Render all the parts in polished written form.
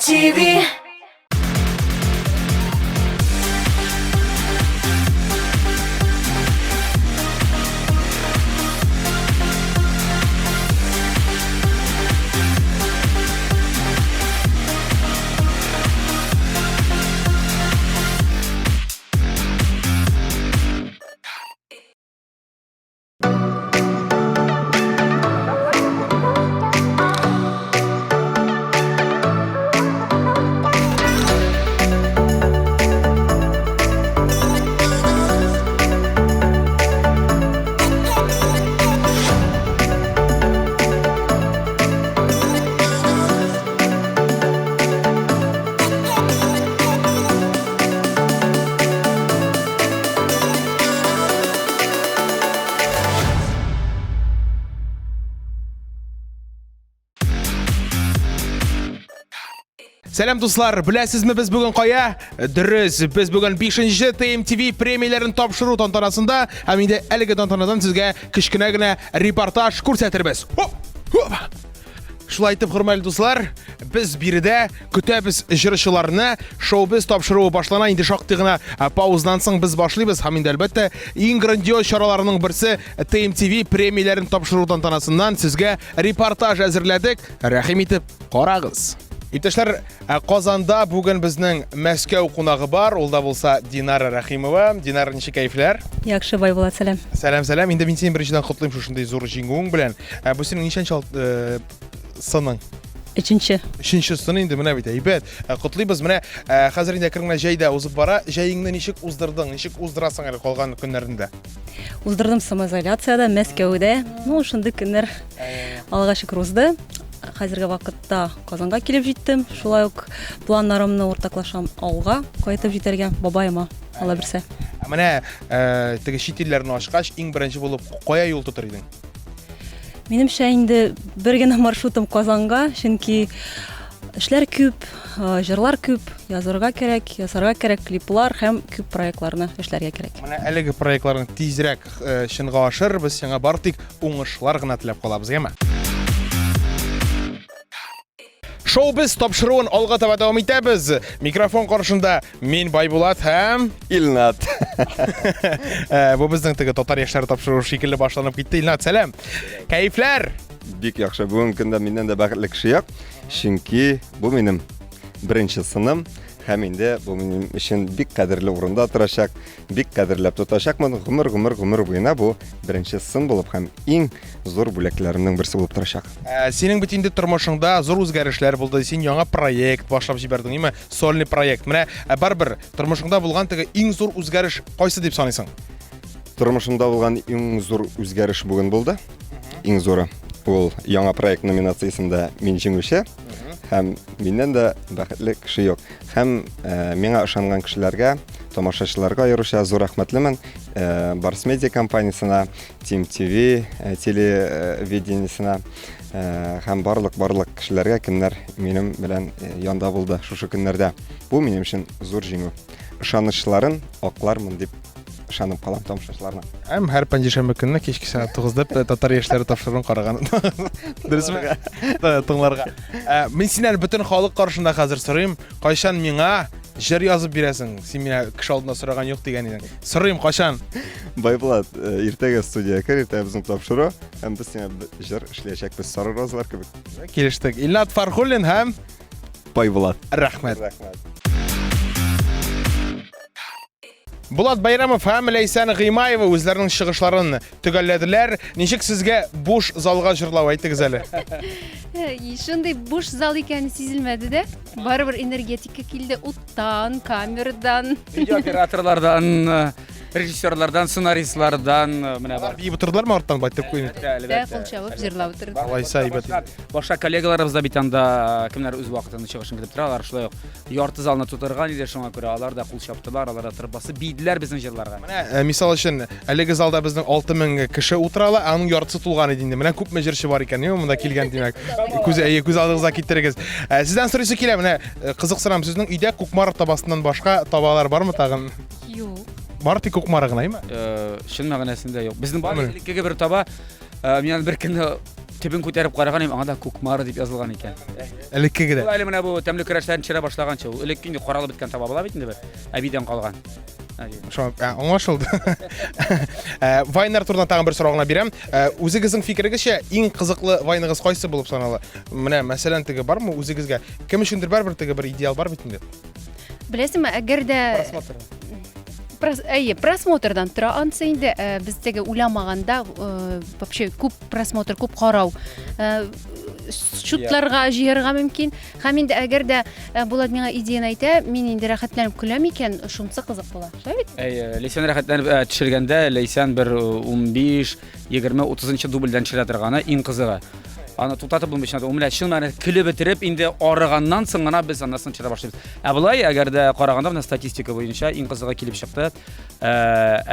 TV. Сәлам дуслар, беләсезме без бүген кая? Дөрес, без бүген 5-нче TMTV премияләрен тапшыру тантанасында һәм инде әлеге тантанадан сезгә кечкенә генә репортаж күрсәтербез. Хоп! Хоп! Шулай итеп, хөрмәтле дуслар, без биредә көтәбез җырчыларны. Шоу-без тапшыруы башлана. Инде шактый гына паузадан соң без башлыйбыз һәм инде әлбәттә иң грандиоз чараларның берсе TMTV премияләрен тапшыру тантанасыннан сезгә репортаж әзерләдек. Рәхим итеп карагыз. Иптәшләр, Казанда бүген безнең Мәскәү кунагы бар. Ул да булса Динара Рәхимова. Динара, ничек кәефләр? Яхшы, Байбулат, сәлам. Сәлам, сәлам. Инде мин сине беренчедән котлыйм шушындый зур җиңүең белән. Бу синең ничәнче э, сының? Өченче. Өченче сын инде, менә бит әйбәт. Котлыйбыз. Менә хәзер инде әкрен генә җәй дә узып бара. Җәеңне ничек уздырдың? Ничек уздырасың әле калган көннәрендә? Уздырдым самоизоляциядә, Мәскәүдә. Ну, шундый көннәр Аллага шөкер узды. Хәзерге вакытта Казанга килеп җиттем. Шулай ук планнарымны уртаклашам авылга кайтып җитәргә, бабаема, Алла бирсә. Ә менә э, теге чит илләрне ачкач, иң беренче булып кая юл тотыр идең? Минемчә инде бер генә маршрутым Казанга, чөнки эшләр күп, э, җырлар күп, язырга кирәк, ясарга кирәк клиплар һәм күп проектларны эшләргә кирәк. Менә әлеге проектларны тизрәк э, чынга ашыр, без сиңа бары тик уңышлар гына теләп калабыз, яме? Шоу-біз тапшыруын алга таба дәвам итәбез. Микрофон каршында мин Байбулат һәм Илнат. Э, бу безнең теге татар яшьләре тапшыруы шикелле башланып китте. Илнат, сәлам. Кәефләр? Бик яхшы. Бүгенге көндә миннән дә бәхетле кеше юк. Чөнки бу минем беренче сыным һәм инде бу минем өчен бик кадерле урында торачак. Бик кадерләп тотачакмын гомер-гомер гомер буена бу беренче сын булып һәм иң зур бүләкләремнең берсе булып торачак. Ә, синең бит инде тормышыңда зур үзгәрешләр булды. Син яңа проект башлап җибәрдең, әйме? Сольный проект. Менә ә, барыбер тормышыңда булган теге иң зур үзгәреш кайсы дип саныйсың? Тормышымда булган иң зур үзгәреш бүген булды. Иң зуры. Ул яңа проект номинациясендә мин җиңүче һәм миннән дә бәхетле кеше юк. Һәм э, миңа ышанган кешеләргә, тамашачыларга аеруча зур рәхмәтлемен. Э, Барс Медиа компаниясенә, Team TV э, телевидениесенә э, һәм барлык барлык кешеләргә, кемнәр минем белән э, янда булды шушы көннәрдә. Бу минем өчен зур җиңү. Ышанычларын аклармын дип ышанып калам тамашачыларның. Һәм һәр пәнҗешәмбе көнне кичке сәгать 9-да татар яшьләре тапшыруын караган. Дөресме? Тыңларга. Ә, мин синнән бөтен халык каршында хәзер сорыйм, кайчан миңа җыр язып бирәсең? Син миңа кеше алдында сораган юк дигән идең. Сорыйм, кайчан? Байбулат, э, иртәгә студиягә кер, иртәгә безнең тапшыру, һәм без сиңа җыр эшләячәкбез сары розалар кебек. Килештек. Илнат Фархуллин һәм Байбулат. Рәхмәт. Рәхмәт. Булат Байрамов һәм Ләйсән Гыймаева үзләренең чыгышларын төгәлләделәр. Ничек сезгә буш залга җырлау әйтегез әле? Шундый буш зал икәне сизелмәде дә. Барыбер энергетика килде уттан, камерадан. Видеооператорлардан, э, режиссерлардан, сценаристлардан э, менә бар. Биеп утырдылармы арттан байтып куйын? Дә кул чабып җырлап утырды. Алайса әйбәт. Башка коллегаларыбыз да бит анда э, кемнәр үз вакытында чыгышын көтеп тора, алар шулай ук Ярты залны тутырган иде, шуңа күрә алар да кул чаптылар, алар да торып басып биеделәр безнең җырларга. Менә, э, мисал өчен, әлеге залда безнең 6000 кеше утыра ала, ә аның яртысы тулган иде инде. Менә күпме җырчы бар икән, юк, монда килгән димәк. Күз, әйе, күз алдыгызга китерегез. Э, сездән сорыйсы килә, менә э, кызыксынам, сезнең өйдә Кукмара табасыннан башка табалар бармы тагын? Юк. Бар тик Кукмара гына, әйме? Чын мәгънәсендә юк. Безнең бар элеккеге бер таба. Мин аны бер көнне Төбен күтәреп караган идем, аңа да Кукмара дип язылган икән. Элеккеге дә. Ул әле менә бу тәмле көрәшләрне төшерә башлаганчы, ул элек инде каралып беткән таба була бит инде бер. Әбидән калган. Шуңа ә, аңлашылды. Ә, Вайнер турында тагын бер сорау гына бирәм. Ә, Үзегезнең фикерегезчә, иң кызыклы вайныгыз кайсы булып санала? Менә, мәсәлән, теге бармы үзегезгә? Кем өчендер барыбер теге бер идеал бар бит инде. Беләсеңме, әгәр дә Просмотр. Прос, әйе, просмотрдан тора ансы инде. Ә, без теге уйламаганда, э, вообще күп просмотр, күп карау э, шутларга җыярга мөмкин. Һәм инде әгәр дә э, Булат миңа идеяны әйтә, мин инде рәхәтләнеп көләм икән, шунысы кызык була. Шулай бит? Әйе, Ләйсән рәхәтләнеп э, төшергәндә, Ләйсән бер 15, 20, 30 дубльдән төшерә торганы иң кызыгы. Аны туктатып булмый чынлап. Ул менә чын мәгънәдә көлеп бетереп, инде арыганнан соң гына без аннан соң төшерә башлыйбыз. Ә болай, әгәр дә караганда, менә статистика буенча иң кызыгы килеп чыкты. Э,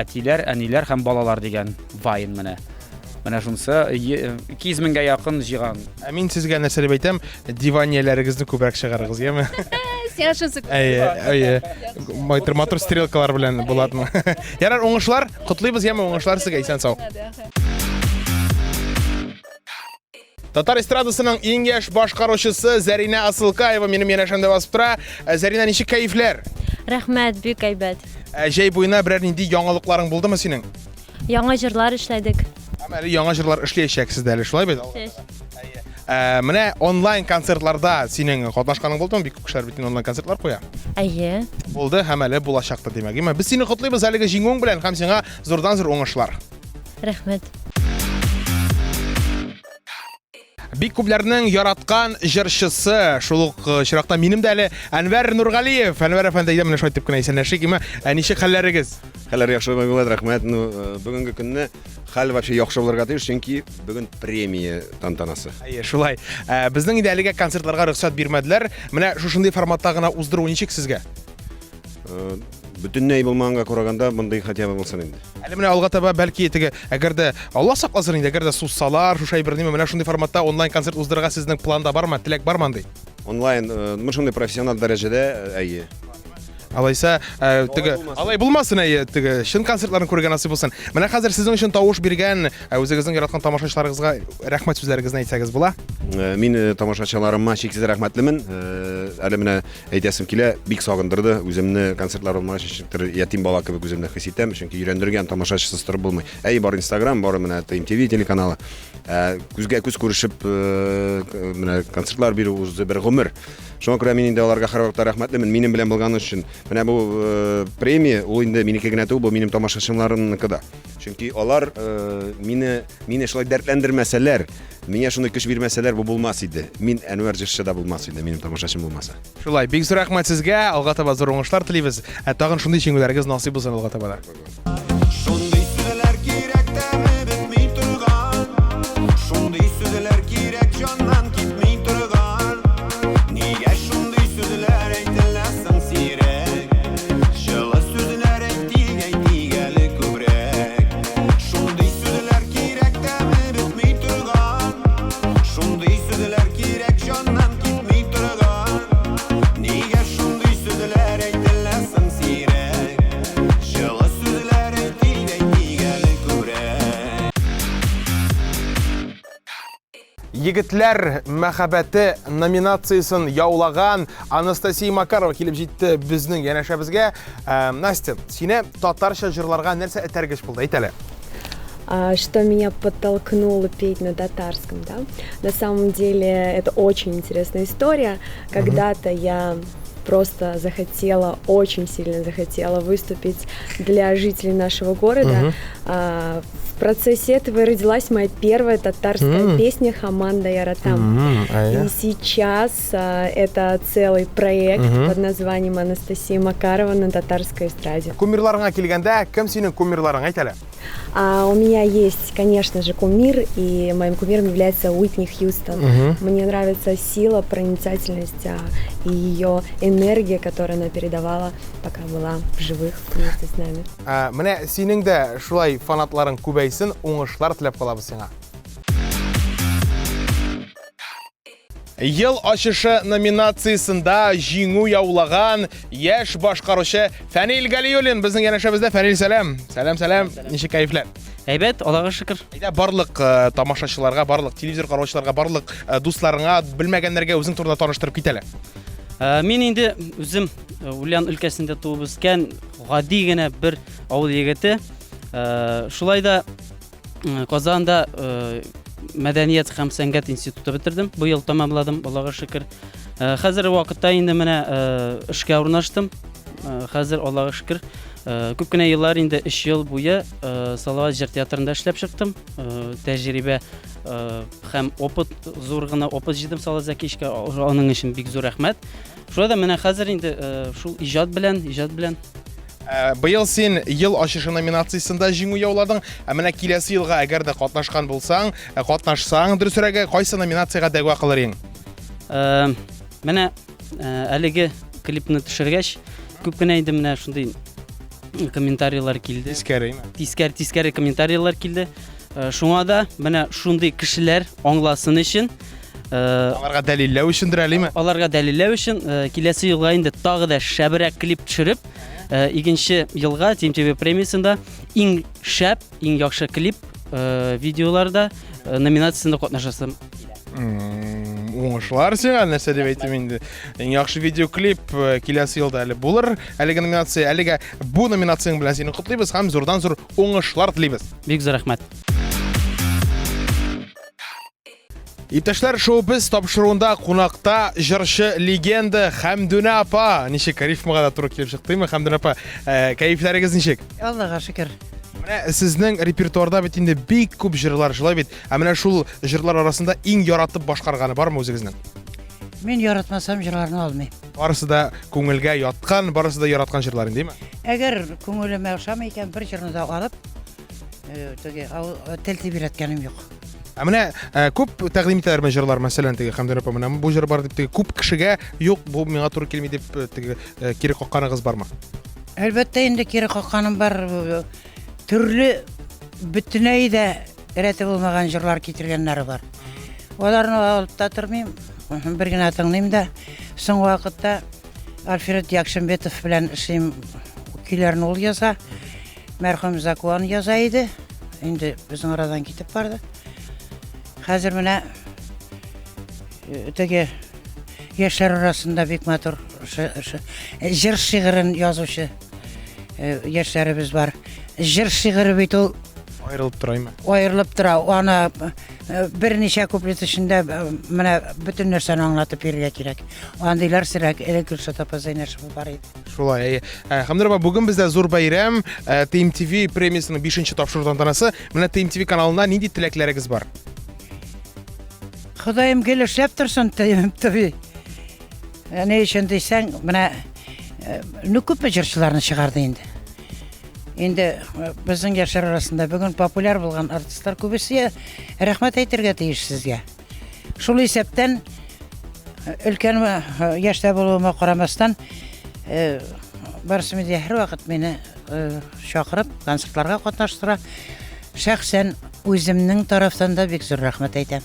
әтиләр, әниләр һәм балалар дигән вайн менә. Менә шунысы 200 меңгә якын җыйган. Ә мин сезгә нәрсә дип әйтәм, диванияләрегезне күбрәк чыгарыгыз, яме? Сиңа шунысы Әйе, әйе. Матур матур стрелкалар белән Булатның. Ярар, уңышлар, котлыйбыз, яме, уңышлар сезгә, исән сау. Татар эстрадасының иң яшь башкаручысы Зәринә Асылкаева минем янәшәмдә басып тора. Ә, Зәринә, ничек кәефләр? Рәхмәт, бик әйбәт. Ә, Җәй буена берәр нинди яңалыкларың булдымы синең? Яңа җырлар эшләдек. Һәм әле яңа җырлар эшләячәксез дә әле, шулай бит? Ә, менә онлайн концертларда синең катнашканың булдымы? Бик күп кешеләр бит онлайн концертлар куя. Әйе. Булды һәм әле булачак та димәк. Без сине котлыйбыз әлеге җиңүең белән һәм сиңа зурдан-зур уңышлар. Рәхмәт. Бик күпләрнең яраткан җырчысы, шул ук э, чиракта минем дә әле Әнвәр Нургалиев. Әнвәр әфәнде, әйдә менә шулай итеп кенә исәнләшик, име? Ә ничек хәлләрегез? Хәлләр яхшы булат, рәхмәт. Ну, э, бүгенге көнне хәл вообще яхшы булырга тиеш, чөнки бүген премия тантанасы. Әйе, шулай. Ә, безнең инде әлегә концертларга рөхсәт бирмәделәр. Менә шушындый форматта гына уздыру ничек сезгә? Э, бөтенләй булмаганга караганда мондый хотя бы булсын инде. Әле менә алга таба бәлки теге, әгәр дә Алла сакласын инде, әгәр дә сузсалар, шушы әйберне менә шундый форматта онлайн концерт уздырырга сезнең планда бармы, теләк бармы андый? Онлайн, э, ну шундый профессиональ дәрәҗәдә, э, әйе. Алайса, теге, алай булмасын, әйе, теге чын концертларын күрергә насыйп булсын. Менә хәзер сезнең өчен тавыш биргән, үзегезнең яраткан тамашачыларыгызга рәхмәт сүзләрегезне әйтсәгез була. Мин тамашачыларыма чиксез рәхмәтлемен. Әле менә Әйтәсем килә, бик сагындырды үземне концертлар булмагач, ничектер ятим бала кебек үземне хис итәм, чөнки өйрәндергән тамашачысыз торып булмый. Әй, бар Инстаграм, бар менә ТМТВ телеканалы. Ә, күзгә күз күрешеп, э, менә концертлар бирү үзе бер гомер. Шуңа күрә мин инде аларга һәрвакытта рәхмәтлемен, минем белән булганы өчен. Менә бу э, премия, ул инде минеке генә түгел, бу минем тамашачыларымныкы да. Чөнки алар э, мине мине шулай дәртләндермәсәләр, миңа шундый көч бирмәсәләр, бу булмас иде. Мин Әнвәр җырчы да булмас иде, минем тамашачым булмаса. Шулай, бик зур рәхмәт сезгә, алга таба зур уңышлар телибез. Ә тагын шундый җиңүләрегез насыйп булсын алга таба да. Шундый сүзләр кирәк тәме бетми торган Шундый сүзләр кирәк җаннан китми торган Нигә шундый сүзләр әйтелә соң сирәк Җылы сүзләр әйтик, әйтик әле күбрәк Шундый сүзләр кирәк тәме бетми торган Шундый сүзләр кирәк җаннан китми торган Нигә шундый сүзләр әйтелә соң сирәк Җылы сүзләр әйтик, әйтик әле күбрәк. Егетләр мәхәббәте номинациясен яулаган Анастасия Макарова килеп җитте безнең янәшәбезгә. Э, Настя, сине татарча җырларга нәрсә этәргеч булды? Әйт әле. Что меня подтолкнуло петь на татарском, да? На самом деле это очень интересная история. Когда-то я просто захотела, очень сильно захотела выступить для жителей нашего города. В процессе этого родилась моя первая татарская песня «Хаманда Яратам». И сейчас это целый проект под названием «Анастасия Макарова на татарской эстраде». Кумирларыңа килгәндә, кем синең кумирларың, әйт әле? У меня есть, конечно же, кумир, и моим кумиром является Уитни Хьюстон. Мне нравится сила, проницательность и ее энергия, которую она передавала, пока была в живых вместе с нами. Ә, менә синең дә шулай фанатларың күбәйсен, уңышлар теләп калабыз сиңа. Ел ачышы номинациясендә җиңү яулаган яшь башкаручы Фәнил Галиуллин безнең янәшәбездә. Фәнил, сәлам. Сәлам, сәлам. Ничек кәефләр? Әйбәт, Аллага шөкер. Әйдә барлык э, тамашачыларга, барлык телевизор караучыларга, барлык э, дусларыңа, белмәгәннәргә үзең турында таныштырып кит әле. Э, мин инде үзем Ульян өлкәсендә туып үскән гади генә бер авыл егете. Шулай да Казанда мәдәният һәм сәнгать институты бетердем. Бу ел тәмамладым, Аллага шөкер. Хәзерге вакытта инде менә эшкә урнаштым. Хәзер Аллага шөкер, күп кенә еллар инде 3 ел буе Салават җыр театрында эшләп чыктым. Тәҗрибә һәм опыт, зур гына опыт җыйдым Салават Зәкиевичка. Аның өчен бик зур рәхмәт. Шулай да менә хәзер инде шул иҗат белән, иҗат белән. Быел син ел ачышы номинациясендә җиңү яуладың. Ә менә киләсе елга әгәр дә катнашкан булсаң, катнашсаң, дөресрәге, кайсы номинациягә дәгъва кылыр идең? Менә әлеге клипны төшергәч, күп кенә инде менә шундый комментарийлар килде. Тискәре, Тискәре, тискәре комментарийлар килде. Шуңа да менә шундый кешеләр аңласын өчен, Аларга дәлилләү өчендер әлеме? Аларга дәлилләү өчен киләсе елга инде тагы да шәбрәк клип төшереп, икенче елга TMTV премиясендә иң шәп, иң яхшы клип видеоларда номинациясендә катнашасым килә. Уңышлар сиңа, нәрсә дип әйтим инде. Иң яхшы видеоклип киләсе елда әле булыр. Әлеге номинация, әлегә бу номинацияң белән сине котлыйбыз һәм зурдан-зур уңышлар телибез. Бик зур рәхмәт. Иптәшләр, шоу без тапшыруында кунакта җырчы легенда Хәмдүнә апа. Ничек рифмага да туры килеп чыктымы, Хәмдүнә апа? Э, кәефләрегез ничек? Аллага шөкер. Менә сезнең репертуарда бит инде бик күп җырлар, шулай бит? Ә менә шул җырлар арасында иң яратып башкарганы бармы үзегезнең? Мин яратмасам җырларны алмыйм. Барысы да күңелгә яткан, барысы да яраткан җырлар инде, димме? Әгәр күңелемә ошамый икән, бер җырны да алып, э, теге тел тибрәткәнем юк. Ә менә э, күп тәкъдим итәләрме җырлар, мәсәлән, теге Хәмдүнә апа, менә бу җыр бар дип теге күп кешегә юк, бу миңа туры килми дип э, теге э, кире какканыгыз бармы? Әлбәттә инде кире какканым бар. Төрле бөтенләй дә рәте булмаган җырлар китергәннәре бар. Аларны алып та тормыйм, бер генә тыңлыйм да. Соңгы вакытта Альфред Якшимбетов белән эшлим, көйләрне ул яза. Мәрхүм Закуан яза иде. Инде безнең арадан китеп барды. Хәзер менә э, теге яшьләр арасында бик матур җыр шигырен язучы э, яшьләребез бар. Җыр шигыре бит ул аерылып тора име? Аерылып тора. Аны э, берничә куплет эчендә менә бөтен нәрсәне аңлатып бирергә кирәк. Андыйлар сирәк. Элек Гөлшат апа Зәйнәшева бар иде. Шулай, әйе. Ә, Хәмдүнә апа, бүген бездә зур бәйрәм, ә, TMTV премиясенең 5 тапшыру тантанасы. Менә TMTV каналына нинди теләкләрегез бар? Ходаем гел эшләп торсын TMTV. Ә, Ни өчен дисәң, менә э, ну күпме җырчыларны чыгарды инде. Инде э, безнең яшьләр арасында бүген популяр булган артистлар күбесе рәхмәт әйтергә тиеш сезгә. Шул исәптән өлкән яшьтә булуыма карамастан, Барс Медиа һәрвакыт мине чакырып, концертларга катнаштыра. Шәхсән үземнең тарафтан да бик зур рәхмәт әйтәм.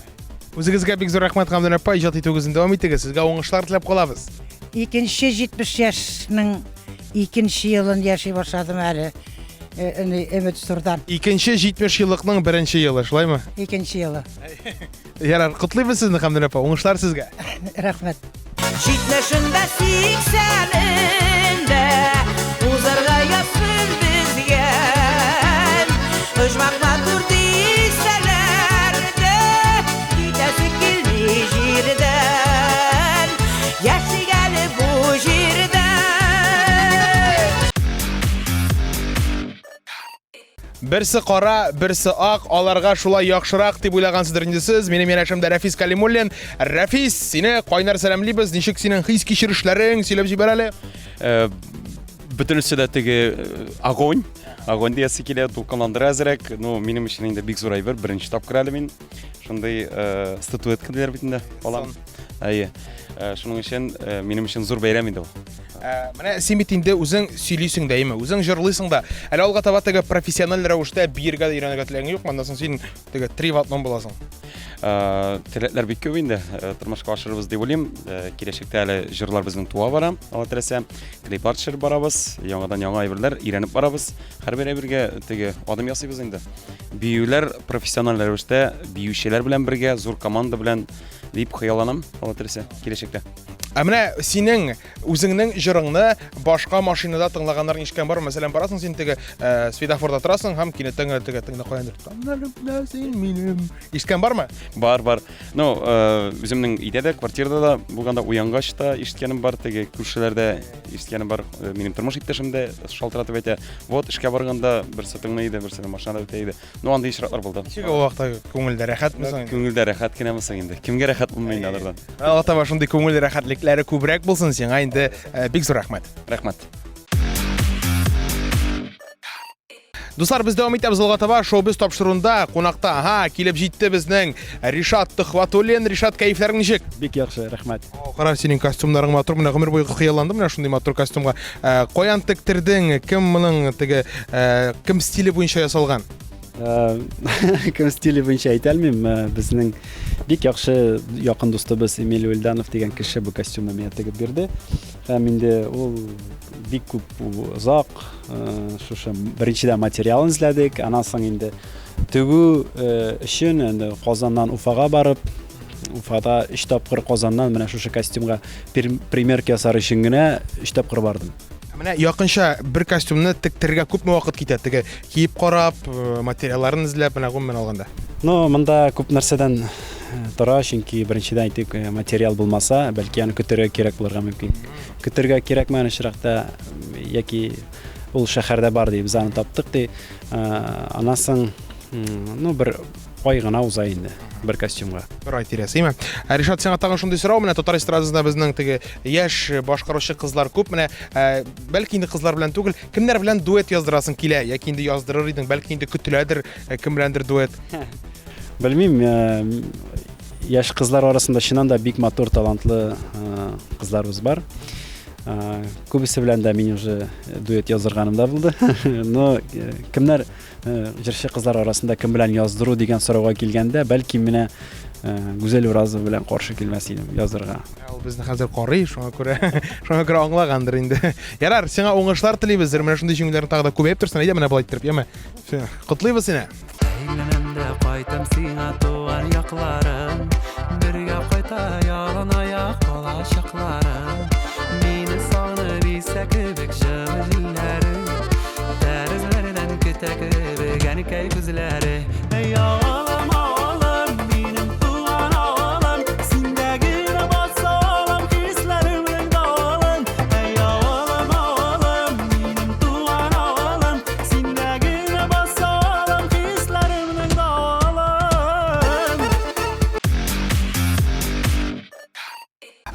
Үзегезгә бик зур рәхмәт, Хәмдүнә апа, иҗат итүегезне дәвам итегез. Сезгә уңышлар теләп калабыз. Икенче 70 яшьнең икенче елын яши башладым әле. Өмет зурдан. Икенче 70 еллыкның беренче елы, шулаймы? Икенче елы. Ярар, котлыйбыз сезне, Хәмдүнә апа. Уңышлар сезгә. Рәхмәт. Җитмешендә, сиксәнендә узарга язсын безгә. Оҗмах матур дисәләр дә, китәсе килми җирдән. Яшик әле бу җирдә. Берсе кара, берсе ак, аларга шулай яхшырак дип уйлагансыздыр инде сез. Минем янәшәмдә Рәфис Калимуллин. Рәфис, сине кайнар сәламлибез. Ничек синең хис-кичерешләрең? Сөйләп җибәр әле. Э, бөтенесе дә теге э, огонь, огонь диясе килә, дулкынландыра әзрәк. Ну, минем өчен инде бик зур әйбер, беренче тапкыр әле мин шундый э, статуэтка диләр бит инде алам. Әйе. Э, шуның өчен э, минем өчен зур бәйрәм инде ул. Ә, менә син бит инде үзең сөйлисең дә, әйме? Үзең җырлыйсың да. Әле алга таба теге профессиональ рәвештә биергә дә өйрәнергә теләгең юкмы? Аннан соң син теге три в одном буласың. Теләкләр бик күп инде, тормышка ашырырбыз дип уйлыйм. Киләчәктә әле җырлар безнең туа бара, Алла теләсә. Клиплар төшереп барабыз, яңадан яңа әйберләр өйрәнеп барабыз. Һәрбер әйбергә теге адым ясыйбыз инде. Биюләр профессиональ рәвештә, биючеләр белән бергә, зур команда белән дип хыялланам, Алла теләсә, киләчәктә. Ә менә синең үзеңнең җырыңны башка машинада тыңлаганнарын ишеткән бармы? Мәсәлән, барасың син теге э, светофорда торасың һәм кинәттән генә теге тыңда каяндыр. Таңнарымда син минем. Ишеткән бармы? Бар, бар. Ну, э, үземнең өйдә дә, квартирада да булганда уянгач та ишеткәнем бар, теге күршеләрдә ишеткәнем бар. Э, минем тормыш иптәшем дә шалтыратып әйтә, вот эшкә барганда берсе тыңлый иде, берсе машинада үтә иде. Ну, андый очраклар булды. Ничек ул вакытта күңелдә рәхәтме соң? Күңелдә рәхәт кенәме соң инде? Кемгә рәхәт булмый инде алардан? Алла таба шундый күңел рәхәтлекләре күбрәк булсын сиңа инде. Э, бик зур рәхмәт. Рәхмәт. Дуслар, без дәвам итәбез алга таба. Шоу-без тапшыруында кунакта, ага, килеп җитте безнең Ришат Төхвәтуллин. Ришат, кәефләрең ничек? Бик яхшы, рәхмәт. Кара, синең костюмнарың матур. Менә гомер буе хыялландым менә шундый матур костюмга. Э, каян тектердең? Кем моның теге э, кем стиле буенча ясалган? Э, кем стиле буенча әйтә алмыйм. Безнең бик яхшы якын дустыбыз Эмиль Ульданов дигән кеше бу костюмны миңа тегеп бирде. Һәм инде ул бик күп озак шушы беренчедән материалын эзләдек, аннан соң инде тегү өчен инде Казаннан Уфага барып, Уфада өч тапкыр Казаннан менә шушы костюмга примерка ясар өчен генә өч тапкыр бардым. Менә якынча бер костюмны тектерергә күпме вакыт китә? Теге киеп карап, э, материалларын эзләп, менә гомумән алганда. Ну, монда күп нәрсәдән э, тора, чөнки беренчедән әйтик, э, материал булмаса, бәлки аны көтәргә кирәк булырга мөмкин. Көтәргә кирәкмәгән очракта яки ул шәһәрдә бар ди, без аны таптык ди. Аннан соң, ну, бер ай гына уза инде бер костюмга. Бер ай тирәсе, име? Ә, Ришат, сиңа тагын шундый сорау, менә татар эстрадасында безнең теге яшь башкаручы кызлар күп, менә ә, бәлки инде кызлар белән түгел, кемнәр белән дуэт яздырасың килә, яки инде яздырыр идең, бәлки инде көтеләдер, э, кем беләндер дуэт. Белмим, э, яшь кызлар арасында чыннан да бик матур, талантлы э, кызларыбыз бар. Күбесе белән дә мин уже дуэт яздырганым да булды. Но кемнәр Э, җырчы кызлар арасында кем белән яздыру дигән сорауга килгәндә, бәлки менә э, Гүзәл Уразова белән каршы килмәс идем язырга. Ул безне хәзер карый, шуңа күрә шуңа күрә аңлагандыр инде. Ярар, сиңа уңышлар телибез. Менә шундый җиңүләрне тагы да күбәеп торсын. Әйдә менә болай иттереп, яме. Котлыйбыз сине. Әйләнәм дә кайтам сиңа туган якларым. Бергә кайта ялан аяк балачакларым. Мине сагынып исә кебек җылы җилләре. Тәрәзәләрдән көтә кебек әнкәй күзләре. Эй, авылым, авылым, минем туган авылым, синдә генә баса алам хисләремнең давылын. Эй, авылым, авылым, минем туган авылым, синдә генә баса алам хисләремнең давылын.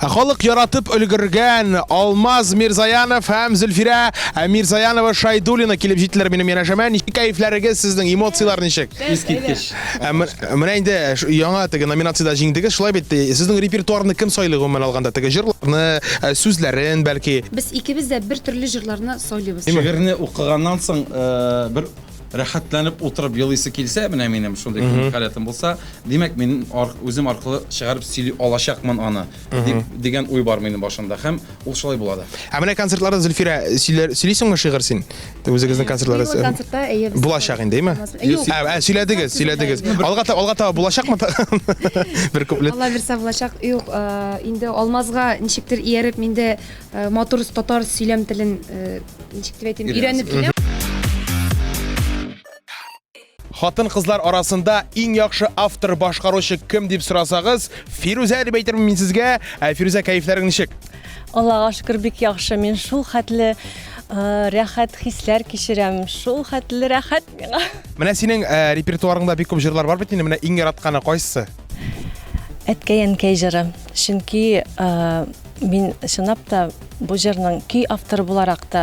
Ә халык яратып өлгергән Алмаз Мирзаянов һәм Зөлфирә ә, Мирзаянова Шайдуллина килеп җиттеләр минем янәшәмә. Ничек кәефләрегез сезнең, эмоцияләр ничек? Искиткеч. Ә, Менә инде ш- яңа теге номинациядә җиңдегез, шулай бит? Сезнең репертуарны кем сайлый гомумән алганда? Теге җырларны, ә, сүзләрен бәлки? Без икебез дә бер төрле җырларны сайлыйбыз. Шигырьне укыганнан соң, э, бер рәхәтләнеп утырып елыйсы килсә, менә минем шундый күңел халәтем булса, димәк, мин үзем аркылы чыгарып сөйли алачакмын аны, дип дигән уй бар минем башымда һәм ул шулай була да. Ә менә концертларда Зөлфирә сөйлисеңме шигырь син? Үзегезнең концертларда. Быелгы концертта әйе. Булачак инде, әйме? Юк. Ә, сөйләдегез, сөйләдегез. Алга таба, алга таба булачакмы? Бер куплет. Алла бирсә булачак. Юк, инде Алмазга ничектер ияреп, мин дә матур татар сөйләм телен ничек дип әйтим, өйрәнеп киләм. Хатын-кызлар арасында иң яхшы автор башкаручы кем дип сорасагыз, Фирүзә дип әйтермен мин сезгә. Ә, Фирүзә, кәефләрең ничек? Аллага шөкер, бик яхшы. Мин шул хәтле э, рәхәт хисләр кичерәм. Шул хәтле рәхәт миңа. Менә синең э, репертуарыңда бик күп җырлар бар бит инде. Менә иң яратканы кайсысы? Әткәй-әнкәй җыры. Чөнки э, Мин чынлап та бу җырның көй авторы буларак та,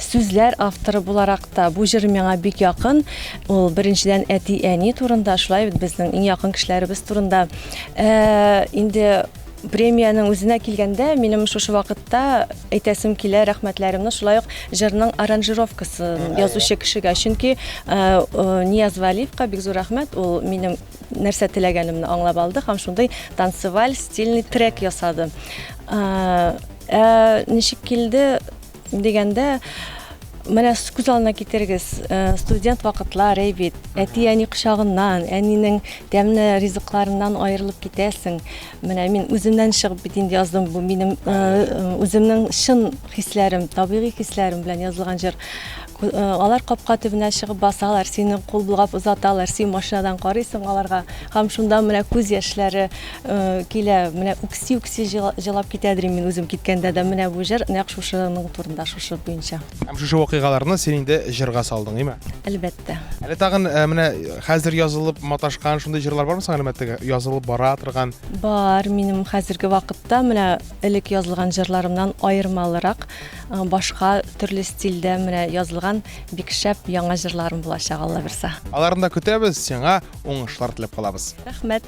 сүзләр авторы буларак та бу җыр миңа бик якын. Ул беренчедән әти-әни турында, шулай бит безнең иң якын кешеләребез турында. Ә, инде премиянең үзенә килгәндә, минем шушы вакытта әйтәсем килә рәхмәтләремне шулай ук җырның аранжировкасын язучы кешегә. Чөнки э, э, Нияз Вәлиевка бик зур рәхмәт, ул минем нәрсә теләгәнемне аңлап алды һәм шундый танцеваль стильный трек ясады. Ә ничек килде дигәндә, менә күз алдына китерегез, э, студент вакытлар әй бит, әти-әни кочагыннан, әнинең тәмле ризыкларыннан аерылып китәсең. Менә мин үземнән чыгып бит инде яздым, бу минем э, э, үземнең чын хисләрем, табигый хисләрем белән язылган җыр. Алар капка төбенә чыгып басалар, сине кул болгап озаталар, син машинадан карыйсың аларга һәм шунда менә күз яшьләре килә, менә үкси-үкси җылап китәдер мин үзем киткәндә дә. Менә бу җыр нәкъ шушының турында, шушы буенча. Һәм шушы вакыйгаларны син инде җырга салдың, име? Әлбәттә. Әле тагын менә хәзер язылып маташкан шундый җырлар бармы соң әле теге язылып бара торган? Бар, минем хәзерге вакытта менә элек язылган җырларымнан аермалырак башка төрле стильдә менә язылган бик шәп яңа җырларым булачак, Алла бирса. Аларны да көтәбез, сиңа уңышлар теләп калабыз. Рәхмәт.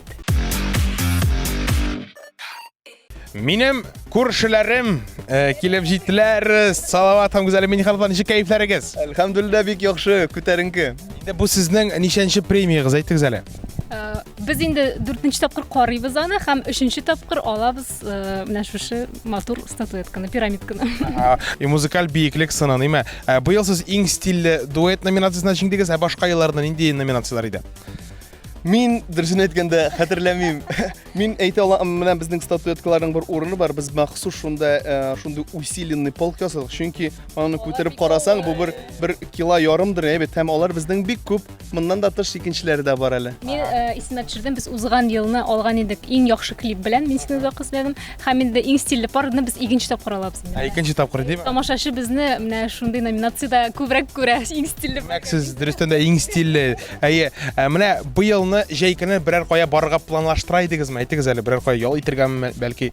Минем күршеләрем э, килеп җиттеләр. Салават һәм Гүзәл Миннехановлар, ничек кәефләрегез? Әлхәмдүлилләһ, бик яхшы, күтәренке. Инде бу сезнең ничәнче премиягез, әйтегез әле. Э, без инде дүртенче тапкыр карыйбыз аны һәм өченче тапкыр алабыз э, менә шушы матур статуэтканы, пирамидканы. И музыкаль биеклек сынын, име? Э, быел сез иң стильле дуэт номинациясенә җиңдегез, ә башка елларда нинди номинацияләр иде? Мин, дөресен әйткәндә, хәтерләмим. Мин әйтә алам, менә безнең статуэткаларның бер урыны бар. Без махсус шунда э, шундый усиленный полк ясадык. Чөнки аны күтәреп карасаң, бу бер бер кило ярымдыр, әйбәт. Һәм алар безнең бик күп. Моннан да тыш икенчеләре дә бар әле. Мин э, исемә төшердем, без узган елны алган идек иң яхшы клип белән, мин сине озак эзләдем. Һәм инде иң стильле парны без икенче тапкыр алабыз. Ә икенче тапкыр димме? Тамашачы безне менә шундый номинациядә күбрәк күрә, иң стильле. Димәк, сез дөрестән дә иң стильле. Әйе, ә менә быелны җәй көне берәр кая барырга планлаштыра идегезме? Әйтегез әле, берәр кая ял итергәме, бәлки?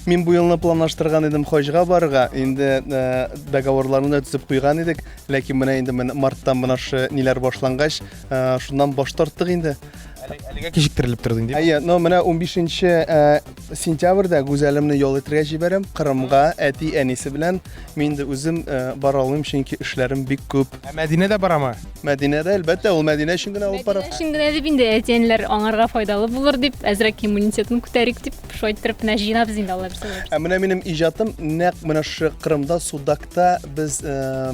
Мин бу елны планлаштырган идем хаҗга барырга. Инде э, договорларны да төзеп куйган идек. Ләкин менә инде менә марттан менә шушы ниләр башлангач, э, шуннан баш тарттык инде. Әлегә кичектерелеп торды инде. Әйе, но менә 15 э, сентябрьдә Гүзәлемне ял итәргә җибәрәм Кырымга әти-әнисе белән. Мин инде үзем э, бара алмыйм, чөнки эшләрем бик күп. Ә Мәдинә дә барамы? Мәдинә дә, әлбәттә, ул Мәдинә өчен генә алып бара. Өчен генә дип инде әти-әниләр аңарга файдалы булыр дип, әзрәк иммунитетын күтәрик дип, шулай иттереп менә җыенабыз инде Алла бирсә. Ә менә минем иҗатым нәкъ менә шушы Кырымда, Судакта без э,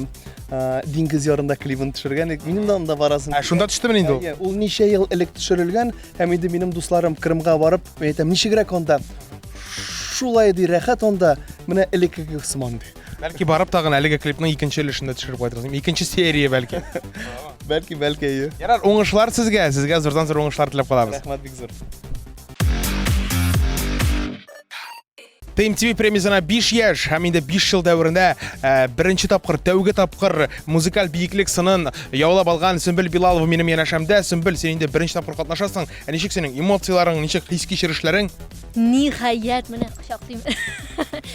э, диңгез ярында клибын төшергән идек. Минем дә анда барасым. Ә шунда төштеме инде ул? Әйе, ул ничә ел элек төшерелгән һәм инде минем дусларым Кырымга барып, мин әйтәм, ничегрәк анда? Шулай ди, рәхәт анда, менә элеккеге сыман ди. Бәлки барып тагын әлеге клипның икенче өлешен дә төшереп кайтырсың. Икенче серия бәлки. Бәлки, бәлки, әйе. Ярар, уңышлар сезгә, сезгә зурдан зур уңышлар теләп калабыз. Рәхмәт бик зур. ТМТВ премиясенә 5 яшь һәм инде 5 ел дәверендә э, беренче тапкыр, тәүге тапкыр музыкаль биеклек сынын яулап алган Сөмбел Билалова минем янәшәмдә. Сөмбел, син инде беренче тапкыр катнашасың. Ә ничек синең эмоцияләрең, ничек хис-кичерешләрең? Ниһаять, менә кочаклыйм.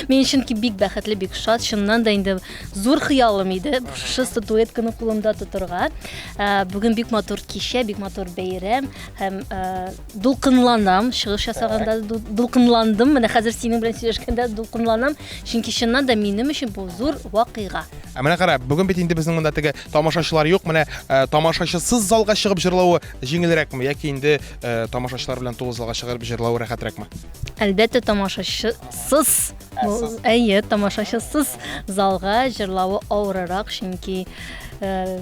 Мин чөнки бик бәхетле, бик шат. Чыннан да инде зур хыялым иде шушы статуэтканы кулымда тотырга. Э, бүген бик матур кичә, бик матур бәйрәм һәм э, дулкынланам, чыгыш ясаганда дулкынландым. Менә хәзер синең белән сөйләшкәндә дулкынланам, чөнки чыннан да минем өчен бу зур вакыйга. Ә менә кара, бүген бит инде безнең монда теге тамашачылар юк. Менә э, тамашачысыз залга чыгып җырлавы җиңелрәкме яки инде э, тамашачылар белән тулы залга чыгып җырлавы рәхәтрәкме? Әлбәттә, тамашачысыз. Әйе, тамашачысыз залга җырлавы авыррак, чөнки э,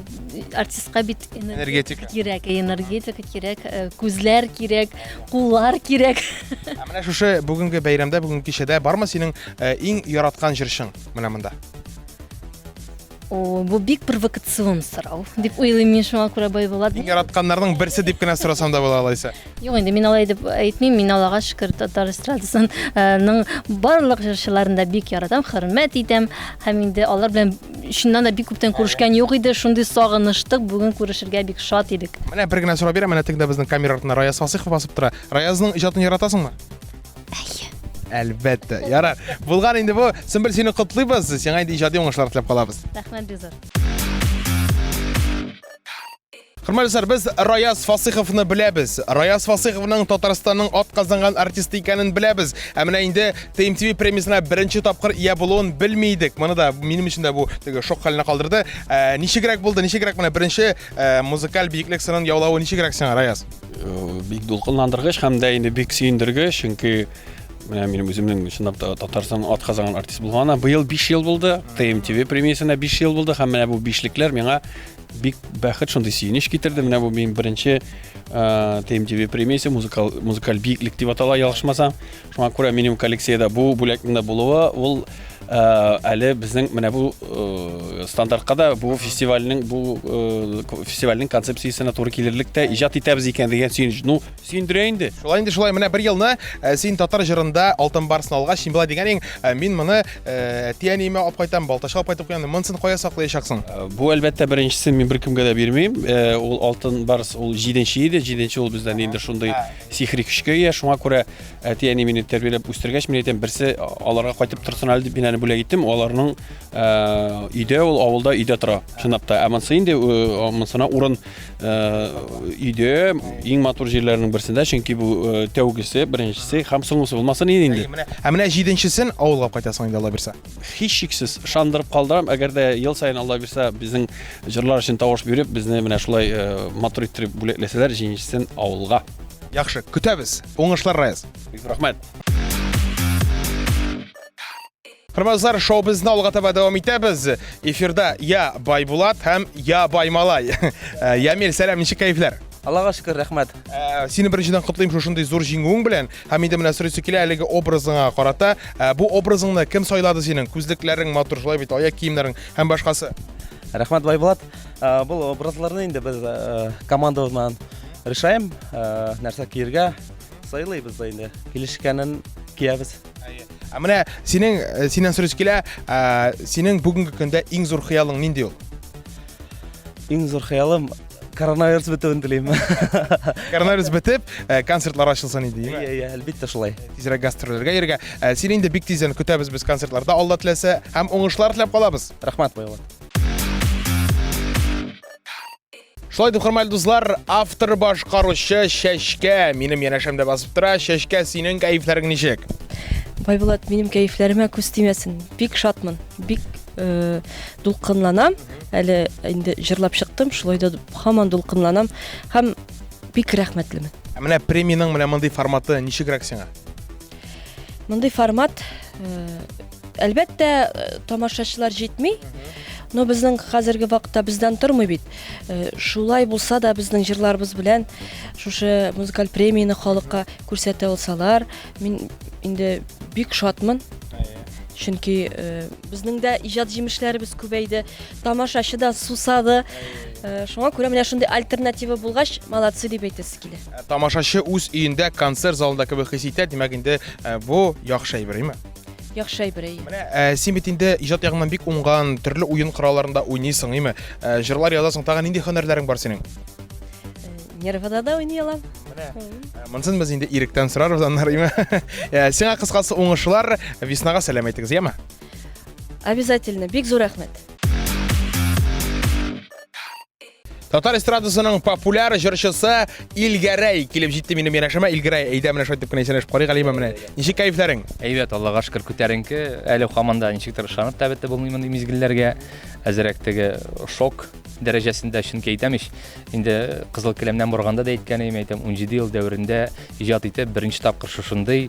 артистка бит энергетика кирәк, энергетика кирәк, э, күзләр кирәк, куллар кирәк. Ә менә шушы бүгенге бәйрәмдә, бүгенге кичәдә бармы синең э, иң яраткан җырчың менә монда? О, бу бик провокацион сорау, дип уйлыйм мин шуңа күрә Байбулат. Иң яратканнарның берсе дип кенә сорасам да була алайса. Юк инде мин алай дип әйтмим. Мин Аллага шөкер татар эстрадасының барлык җырчыларын да бик яратам, хөрмәт итәм. Һәм инде алар белән чыннан да бик күптән күрешкән юк иде. Шундый сагыныштык, бүген күрешергә бик шат идек. Менә бер генә сорау бирәм, менә тегендә безнең камера артында Раяз Фасыйхов басып тора. Раязның иҗатын яратасыңмы? Әйе. Әлбәттә. Ярар. Булган инде бу. Сөмбел, сине котлыйбыз. Сиңа инде иҗади уңышлар теләп калабыз. Рәхмәт бик зур. Хөрмәтле дуслар, без Раяз Фасыховны беләбез. Раяз Фасыховның Татарстанның атказанган артисты икәнен беләбез. Ә менә инде TMTV премиясенә беренче тапкыр ия булуын белми идек. Моны да минем өчен дә бу теге шок хәленә калдырды. Ә, ничегрәк булды? Ничегрәк менә беренче ә, музыкаль биеклек сынын яулавы ничегрәк сиңа, Раяз? Э, бик дулкынландыргыч һәм дә инде бик сөендергеч, чөнки менә минем үземнең чынлап та Татарстанның атказанган артист булганына быел 5 ел булды. TMTV премиясенә 5 ел булды һәм менә бу бишлекләр миңа бик бәхет, шундый сөенеч китерде. Менә бу минем беренче TMTV премиясе музыкаль музыкаль биеклек дип атала, ялгышмасам. Шуңа күрә минем коллекциядә бу бүләкнең дә булуы ул әле безнең менә бу стандартка да бу фестивальнең бу фестивальнең концепциясенә туры килерлек тә иҗат итәбез икән дигән сөенеч. Ну, сөендерә инде. Шулай инде, шулай. Менә бер елны син татар җырында Алтын барсны алгач, син болай дигән идең, мин моны әти-әниемә алып кайтам, Балтачка алып кайтып куям. Монысын кая саклаячаксың? Бу, әлбәттә, беренчесен мин беркемгә дә бирмим. Ул Алтын барс ул җиденче иде. Җиденче ул бездә ниндидер шундый сихри көчкә ия. Шуңа күрә әти-әни мине тәрбияләп үстергәч, мин әйтәм, берсе аларга кайтып торсын әле дип мин аны бүләк иттем. Аларның өйдә ул авылда өйдә тора, чынлап та. Ә монысы инде монысына урын өйдә иң матур җирләрнең берсендә, чөнки бу тәүгесе, беренчесе һәм соңгысы булмасын иде инде. Ә менә җиденчесен авылга кайтасың инде, Алла бирсә. Һичшиксез ышандырып калдырам, әгәр дә ел саен Алла бирсә, безнең җырлар өчен тавыш биреп, безне менә шулай матур иттереп бүләкләсәләр, җиденчесен авылга. Яхшы, көтәбез. Уңышлар, Раяз. Бик зур рәхмәт. Хөрмәтле дуслар, шоу безне алга таба дәвам итәбез. Эфирда Я Байбулат һәм Я Баймалай. Э, Ямил, сәлам, ничек кәефләр? Аллага шөкер, рәхмәт. Э, сине беренчедән котлыйм шушындый зур җиңүең белән. Һәм инде менә сорыйсы килә әлеге образыңа карата. Э, бу образыңны кем сайлады синең? Күзлекләрең матур, шулай бит, аяк киемнәрең һәм башкасы. Рәхмәт, Байбулат. Бу образларны инде без командабыз белән решаем, нәрсә киергә сайлыйбыз да инде. Килешкәнен киябез. Ә менә синең э, синнән сорыйсы килә, ә, синең бүгенге көндә иң зур хыялың нинди ул? Иң зур хыялым коронавирус бетүен телим. Коронавирус бетеп, э, концертлар ачылсын иде, димме? Иә, иә, әлбәттә шулай. Тизрәк гастрольләргә йөрергә. Э, син инде бик тиздән көтәбез без концертларда, Алла теләсә, һәм уңышлар теләп калабыз. Рәхмәт, Байбулат. Шулай итеп, хөрмәтле дуслар, автор башкаручы Чәчкә минем янәшәмдә басып тора. Чәчкә, синең кәефләрең ничек? Байбулат, минем кәефләремә күз тимәсен. Бик шатмын, бик э, дулкынланам. Әле инде җырлап чыктым, шулай да һаман дулкынланам һәм бик рәхмәтлемен. Ә менә премиянең менә мондый форматы ничегрәк сиңа? Мондый формат э, Әлбәттә, э, тамашачылар җитми. Но безнең хәзерге вакытта бездән тормый бит. Э, шулай булса да безнең җырларыбыз белән шушы музыкаль премияне халыкка күрсәтә алсалар, мин инде бик шатмын. Чөнки э, безнең дә иҗат җимешләребез күбәйде, тамашачы да сусады. Шуңа күрә менә шундый альтернатива булгач, молодцы дип әйтәсе килә. Тамашачы үз өендә концерт залында кебек хис итә, димәк инде бу яхшы әйбер, әйме? Яхшы әйбер, әйе. Менә ә, син бит инде иҗат ягыннан бик уңган, төрле уен коралларында уйныйсың, әйме? Ә, җырлар язасың, тагын нинди һөнәрләрең бар синең? Нервада да уйный алам. Менә. Монысын без инде Иректән сорарбыз аннары, әйме? Ә, сиңа кыскасы уңышлар, Веснага сәлам әйтегез, яме? Обязательно, бик зур рәхмәт. Татар эстрадасының популяр җырчысы Илгәрәй килеп җитте минем янәшәмә. Илгәрәй, әйдә менә шулай итеп кенә исәнләшеп карыйк әле менә. Ничек кәефләрең? Әйбәт, Аллага шөкер, күтәренке. Әле һаман да ничектер ышанып та бетеп булмый мондый мизгелләргә. Әзрәк теге шок дәрәҗәсендә, чөнки әйтәм ич, инде кызыл келәмнән барганда да әйткән идем, әйтәм, 17 ел дәверендә иҗат итеп, беренче тапкыр шушындый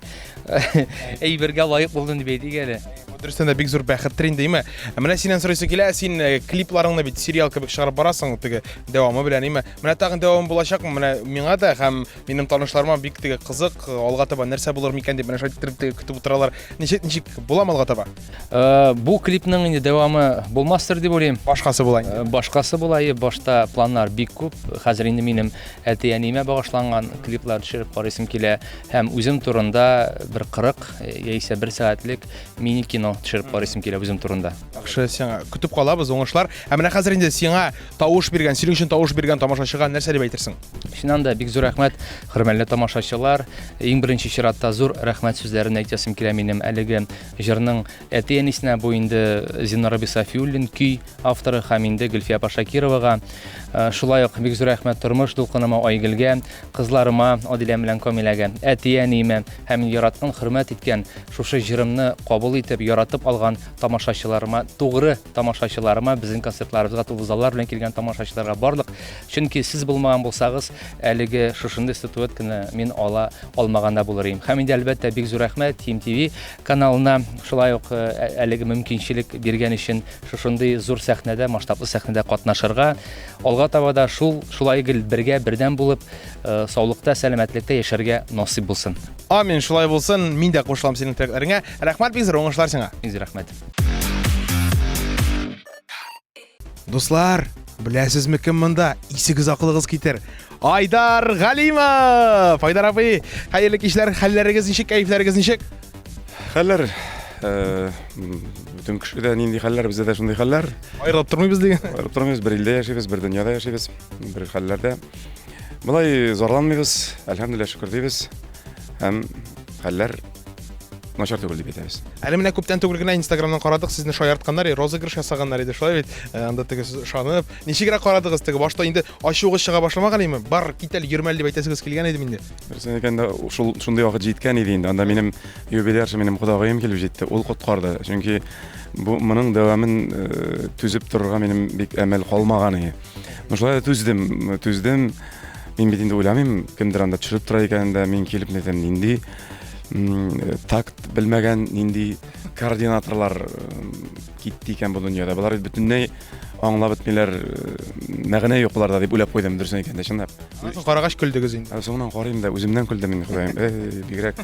әйбергә лаек булдым дип әйтик әле. Дөрестән дә бик зур бәхеттер инде, име? Ә менә синнән сорыйсы килә, син э, клипларыңны бит сериал кебек чыгарып барасың, теге дәвамы белән, име? Менә тагын дәвамы булачакмы? Менә миңа да һәм минем танышларыма бик теге кызык, э, алга таба нәрсә булыр микән дип менә шулай иттереп теге көтеп утыралар. Ничек ничек буламы алга таба? Э, бу клипның инде дәвамы булмастыр дип уйлыйм. Башкасы була инде. Башкасы була, башта планнар бик күп. Хәзер инде минем әти-әниемә багышланган клиплар төшереп карыйсым килә һәм үзем турында бер 40 яисә бер сәгатьлек мини-кино. кино төшереп карыйсым килә үзем турында. Яхшы, сиңа көтеп калабыз, уңышлар. Ә менә хәзер инде сиңа тавыш биргән, синең өчен тавыш биргән тамашачыга нәрсә дип әйтерсең? Чыннан да бик зур рәхмәт, хөрмәтле тамашачылар. Иң беренче чиратта зур рәхмәт сүзләрен әйтәсем килә минем әлеге җырның әти-әнисенә, бу инде Зиннар абый Сафиуллин, көй авторы һәм инде Гөлфия апа Шакировага. Э, шулай ук бик зур рәхмәт тормыш дулкыныма Айгөлгә, кызларыма Адилә белән Камиләгә, әти-әниемә һәм яраткан, хөрмәт иткән шушы җырымны кабул итеп, яратып алган тамашачыларыма, тугры тамашачыларыма, безнең концертларыбызга тулы заллар белән килгән тамашачыларга барлык. Чөнки сез булмаган булсагыз, әлеге шушындый статуэтканы мин ала алмаган да булыр идем. Һәм инде әлбәттә бик зур рәхмәт Team TV каналына шулай ук э, әлеге мөмкинчелек биргән өчен шушындый зур сәхнәдә, масштаблы сәхнәдә катнашырга. Алга таба да шул шулай гел бергә, бердәм булып, э, саулыкта, сәламәтлектә яшәргә насыйп булсын. Амин, шулай булсын. Мин дә кушылам синең теләкләреңә. Рәхмәт бик зур, уңышлар сиңа. Бик зур рәхмәт. Дуслар, беләсезме кем монда? Исегез акылыгыз китер. Айдар Галимов! Айдар абый, хәерле кичләр, хәлләрегез ничек, кәефләрегез ничек? Хәлләр э, бөтен кешедә нинди хәлләр, бездә дә шундый хәлләр. Аерылып тормыйбыз дигән. Аерылып тормыйбыз, бер илдә яшибез, бер дөньяда яшибез, бер хәлләрдә. Болай зарланмыйбыз, әлхәмдүлилләһ шөкер дибез. Һәм хәлләр начар түгел дип әйтәбез. Әле менә күптән түгел генә Инстаграмнан карадык, сезне шаяртканнар, розыгрыш ясаганнар иде, шулай бит? Э, анда теге сез ышанып, ничегрәк карадыгыз теге башта инде ачуыгыз чыга башламаган идеме? Бар, кит әле, йөрмә әле дип әйтәсегез килгән идеме инде? Дөресен әйткәндә, шул шундый вакыт җиткән иде инде. Анда минем юбилярчы, минем кодагыем килеп җитте. Ул коткарды. Чөнки бу моның дәвамын э, түзеп торырга минем бик әмәл калмаган иде. Ну шулай да түздем, түздем. Мин бит инде уйламыйм, кемдер анда төшереп тора икәнен дә, мин килеп әйтәм, нинди такт белмәгән, нинди координаторлар китте икән бу дөньяда. Болар бит бөтенләй аңлап бетмиләр, мәгънә юк боларда дип уйлап куйдым, дөресен әйткәндә, чынлап. Соң карагач көлдегез инде. Ә соңыннан карыйм да, үземнән көлдем инде, Ходаем. Эй, бигрәк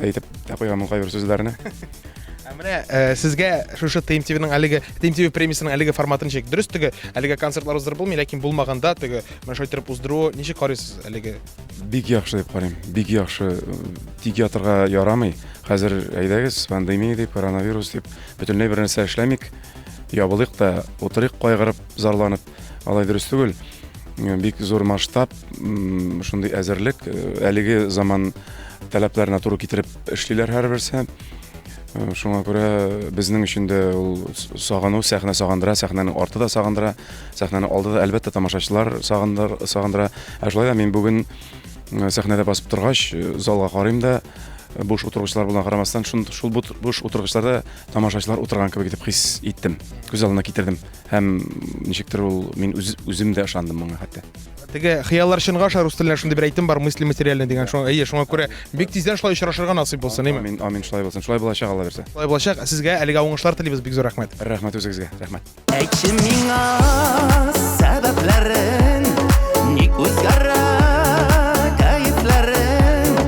әйтеп тә куйганмын кайбер сүзләрне. Ә менә э, сезгә шушы TMTV-ның әлеге TMTV премиясенең әлеге форматы ничек? Дөрес теге әлеге концертлар уздырып булмый, ләкин булмаганда теге менә шулай иттереп уздыру ничек карыйсыз әлеге? Бик яхшы дип карыйм. Бик яхшы. Тик ятырга ярамый. Хәзер әйдәгез, пандемия дип, коронавирус дип, бөтенләй бер нәрсә эшләмик. Ябылыйк та, утырыйк кайгырып, зарланып. Алай дөрес түгел. Бик зур масштаб, шундый әзерлек, э, әлеге заман таләпләренә туры китереп эшлиләр һәрберсе. Э, шуңа күрә безнең өчен дә ул сагыну, сәхнә сагындыра, сәхнәнең арты да сагындыра, сәхнәнең алды да, әлбәттә, тамашачылар сагындыра. Ә шулай да мин бүген э, сәхнәдә басып торгач, э, залга карыйм да, буш утыргычлар булуына карамастан, шул буш утыргычларда тамашачылар утырган кебек итеп хис иттем, күз алдына китердем. Һәм ничектер ул мин үз, үзем дә ышандым моңа хәтта. Теге хыяллар чынга аша рус теленә шундый бер әйтем бар, мысли материальны дигән. Шуңа, әйе, шуңа күрә бик тиздән шулай очрашырга насыйп булсын, әйме? Амин, амин, шулай булсын. Шулай булачак, Алла бирсә. Шулай булачак. Сезгә әлегә уңышлар телибез, бик зур рәхмәт. Рәхмәт үзегезгә, рәхмәт. Әйтче миңа сәбәпләрен, ник үзгәрә кәефләрең?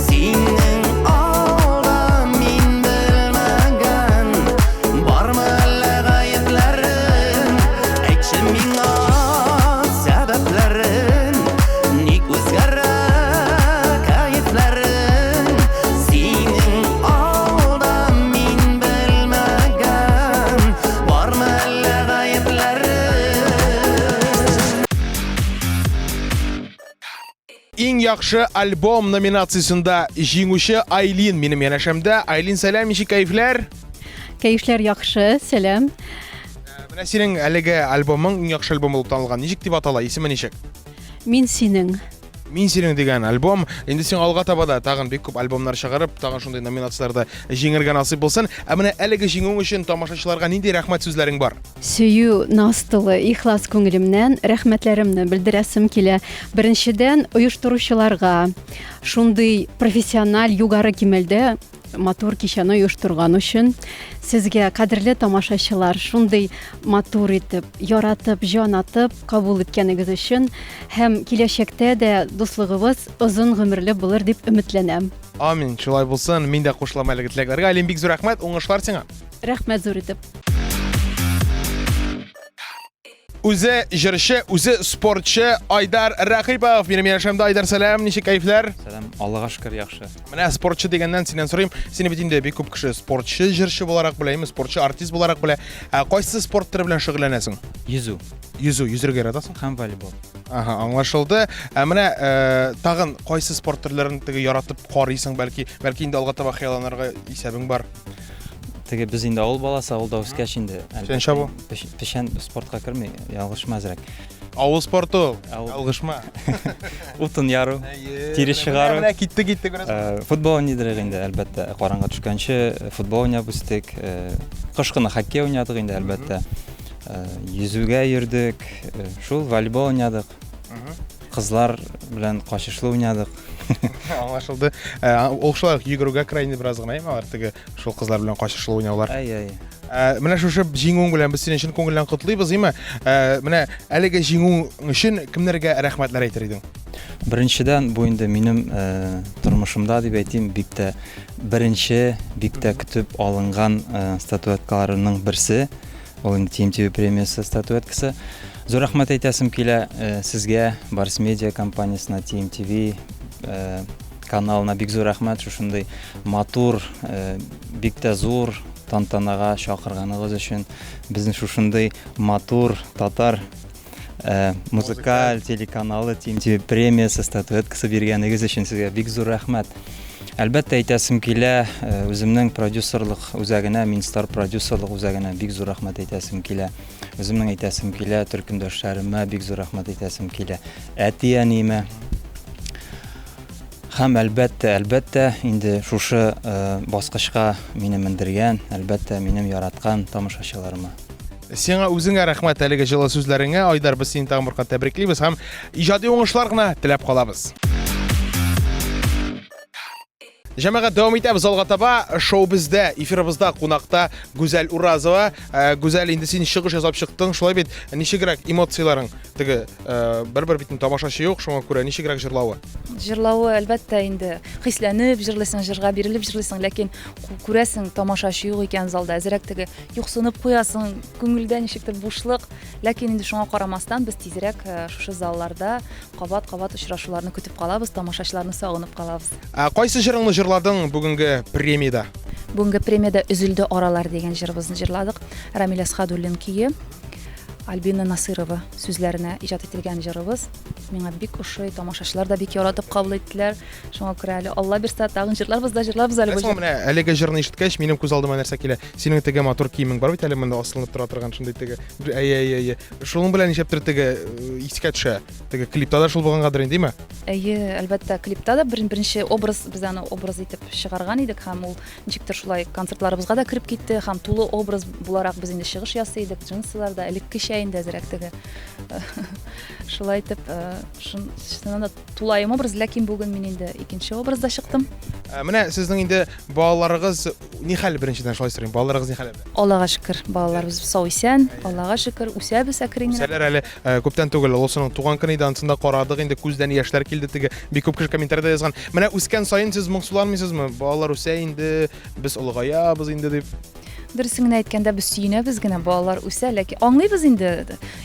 Синең алда мин белмәгән бармы әллә гаепләрең? Әйтче миңа сәбәпләрен, ник үзгәрә кәефләрең? Синең алда мин белмәгән бармы әллә гаепләрең? Иң яхшы альбом номинациясендә җиңүче Айлин минем янәшәмдә. Айлин, сәлам, ничек кәефләр? Кәефләр яхшы, сәлам. Э, менә синең әлеге альбомың иң яхшы альбом булып танылган. Ничек дип атала? Исеме ничек? Мин синең. Мин синең дигән альбом. Инде син алга таба да тагын бик күп альбомнар чыгарып, тагын шундый номинацияләрдә җиңергә насыйп булсын. Ә менә әлеге җиңүең өчен тамашачыларга нинди рәхмәт сүзләрең бар? Сөю, наз тулы, ихлас күңелемнән рәхмәтләремне белдерәсем килә. Беренчедән, оештыручыларга, шундый профессиональ югары кимәлдә матур кичәне оештырган өчен. Сезгә, кадерле тамашачылар, шундый матур итеп, яратып, җан атып кабул иткәнегез өчен һәм киләчәктә дә дуслыгыбыз озын гомерле булыр дип өметләнәм. Амин, шулай булсын. Мин дә кушылам әлеге теләкләргә. Алим, бик зур рәхмәт, уңышлар сиңа. Рәхмәт зур итеп. Үзе җырчы, үзе спортчы Айдар Рәхипов. Минем янәшәмдә Айдар, сәлам, ничек кәефләр? Сәлам, Аллага шөкер, яхшы. Менә спортчы дигәннән синнән сорыйм, сине бит инде бик күп кеше спортчы, җырчы буларак белә, әйме, спортчы, артист буларак белә. Ә кайсы спорт төре белән шөгыльләнәсең? Йөзү. Йөзү, йөзергә яратасың? Һәм волейбол. Ага, аңлашылды. Ә менә э, тагын кайсы спорт төрләрен теге яратып карыйсың, бәлки, бәлки инде алга таба хыялланырга исәбең бар? Теге без инде авыл баласы, авылда үскәч инде. Печән чабу? Печән спортка керми, ялгышма әзрәк. Авыл спорты ул, ялгышма. Утын яру, тире чыгару. Менә китте, китте күрәсең. Э, футбол уйныйдыр инде, әлбәттә. Караңгы төшкәнче э, футбол уйнап үстек. Э, кыш көне хоккей уйнадык инде, әлбәттә. Йөзүгә йөрдек, шул волейбол уйнадык. Кызлар белән качышлы уйнадык. Аңлашылды. Ә, ул шулай ук йөгерүгә керә инде бераз гына, әйме, алар теге шул кызлар белән качышлы уйнаулар. Әй, әй. Ә, менә шушы җиңүең белән без сине чын күңелдән котлыйбыз, әйме? Ә, менә әлеге җиңү өчен кемнәргә рәхмәтләр әйтер идең? Беренчедән, бу инде минем э, тормышымда дип әйтим, бик тә беренче, бик тә көтеп алынган э, статуэткаларының берсе. Ул инде TMTV премиясе статуэткасы. Зур рәхмәт әйтәсем килә э, сезгә, Барс Медиа компаниясенә, TMTV э, каналына бик зур рәхмәт шушындый матур, э, бик тә зур тантанага чакырганыгыз өчен. Безне шушындый матур татар музыкаль телеканалы TMTV премиясе статуэткасы биргәнегез өчен сезгә бик зур рәхмәт. Әлбәттә, әйтәсем килә, үземнең продюсерлык үзәгенә, Минстар продюсерлык үзәгенә бик зур рәхмәт әйтәсем килә. Үземнең әйтәсем килә, төркемдәшләремә бик зур рәхмәт әйтәсем килә. Әти-әниемә. Һәм әлбәттә, әлбәттә, инде шушы баскычка мине мендергән, әлбәттә, минем яраткан тамашачыларыма. Сиңа үзеңә рәхмәт әлеге җылы сүзләреңә, Айдар, без сине тагын бер кат тәбриклибез һәм иҗади уңышлар гына теләп калабыз. Җәмәгать дәвам итәбез алга таба. Шоу бездә, эфирыбызда кунакта Гүзәл Уразова. Э, Гүзәл, инде син чыгыш ясап чыктың, шулай бит? Ничегрәк эмоцияләрең? Теге э, бер-бер бит тамашачы юк, шуңа күрә ничегрәк җырлавы? Җырлавы, әлбәттә, инде хисләнеп җырлыйсың, җырга бирелеп җырлыйсың, ләкин күрәсең, тамашачы юк икән залда. Әзрәк теге юксынып куясың, күңелдә ничектер бушлык. Ләкин инде шуңа карамастан без тизрәк э, шушы залларда кабат-кабат очрашуларны көтеп калабыз, тамашачыларны сагынып калабыз. Ә кайсы җырыңны җырладың бүгенге премиядә? Бүгенге премиядә Өзелде аралар дигән җырыбызны җырладык. Рамил Әсхадуллин көе, Альбина Насырова сүзләренә иҗат ителгән җырыбыз. Миңа бик ошый, тамашачылар да бик яратып кабул иттеләр. Шуңа күрә әле Алла бирсә, тагын җырларбыз да җырларбыз әле бу Беләсеңме, менә әлеге җырны ишеткәч, минем күз алдыма нәрсә килә? Синең теге матур киемең бар бит әле монда асылынып тора торган шундый теге. Әйе, әйе, әйе. Шуның белән нишләптер теге э, искә төшә. Теге клипта да шул булгангадыр инде, димме? Әйе, әлбәттә, клипта да беренче образ, без аны образ итеп чыгарган идек һәм ул ничектер шулай концертларыбызга да кереп китте һәм тулы образ буларак без инде чыгыш ясый идек, джинсыларда, элеккечә инде әзрәк теге. Шулай итеп, э, чыннан да тулаем образ, ләкин бүген мин инде икенче образда чыктым. Ә, менә сезнең инде балаларыгыз ни хәл беренчедән шулай сорыйм, балаларыгыз ни хәл? Аллага шөкер, балаларыбыз сау исән, Аллага шөкер, үсәбез әкрен генә. Үсәләр әле э, күптән түгел, олысының туган көне иде, анысын да карадык инде, күздән яшьләр килде теге, бик күп кеше комментариядә язган. Менә үскән саен сез моңсуланмыйсызмы? Балалар үсә инде, без олыгаябыз инде дип. Дөресен генә әйткәндә, без сөенәбез генә, балалар үсә, ләкин аңлыйбыз инде,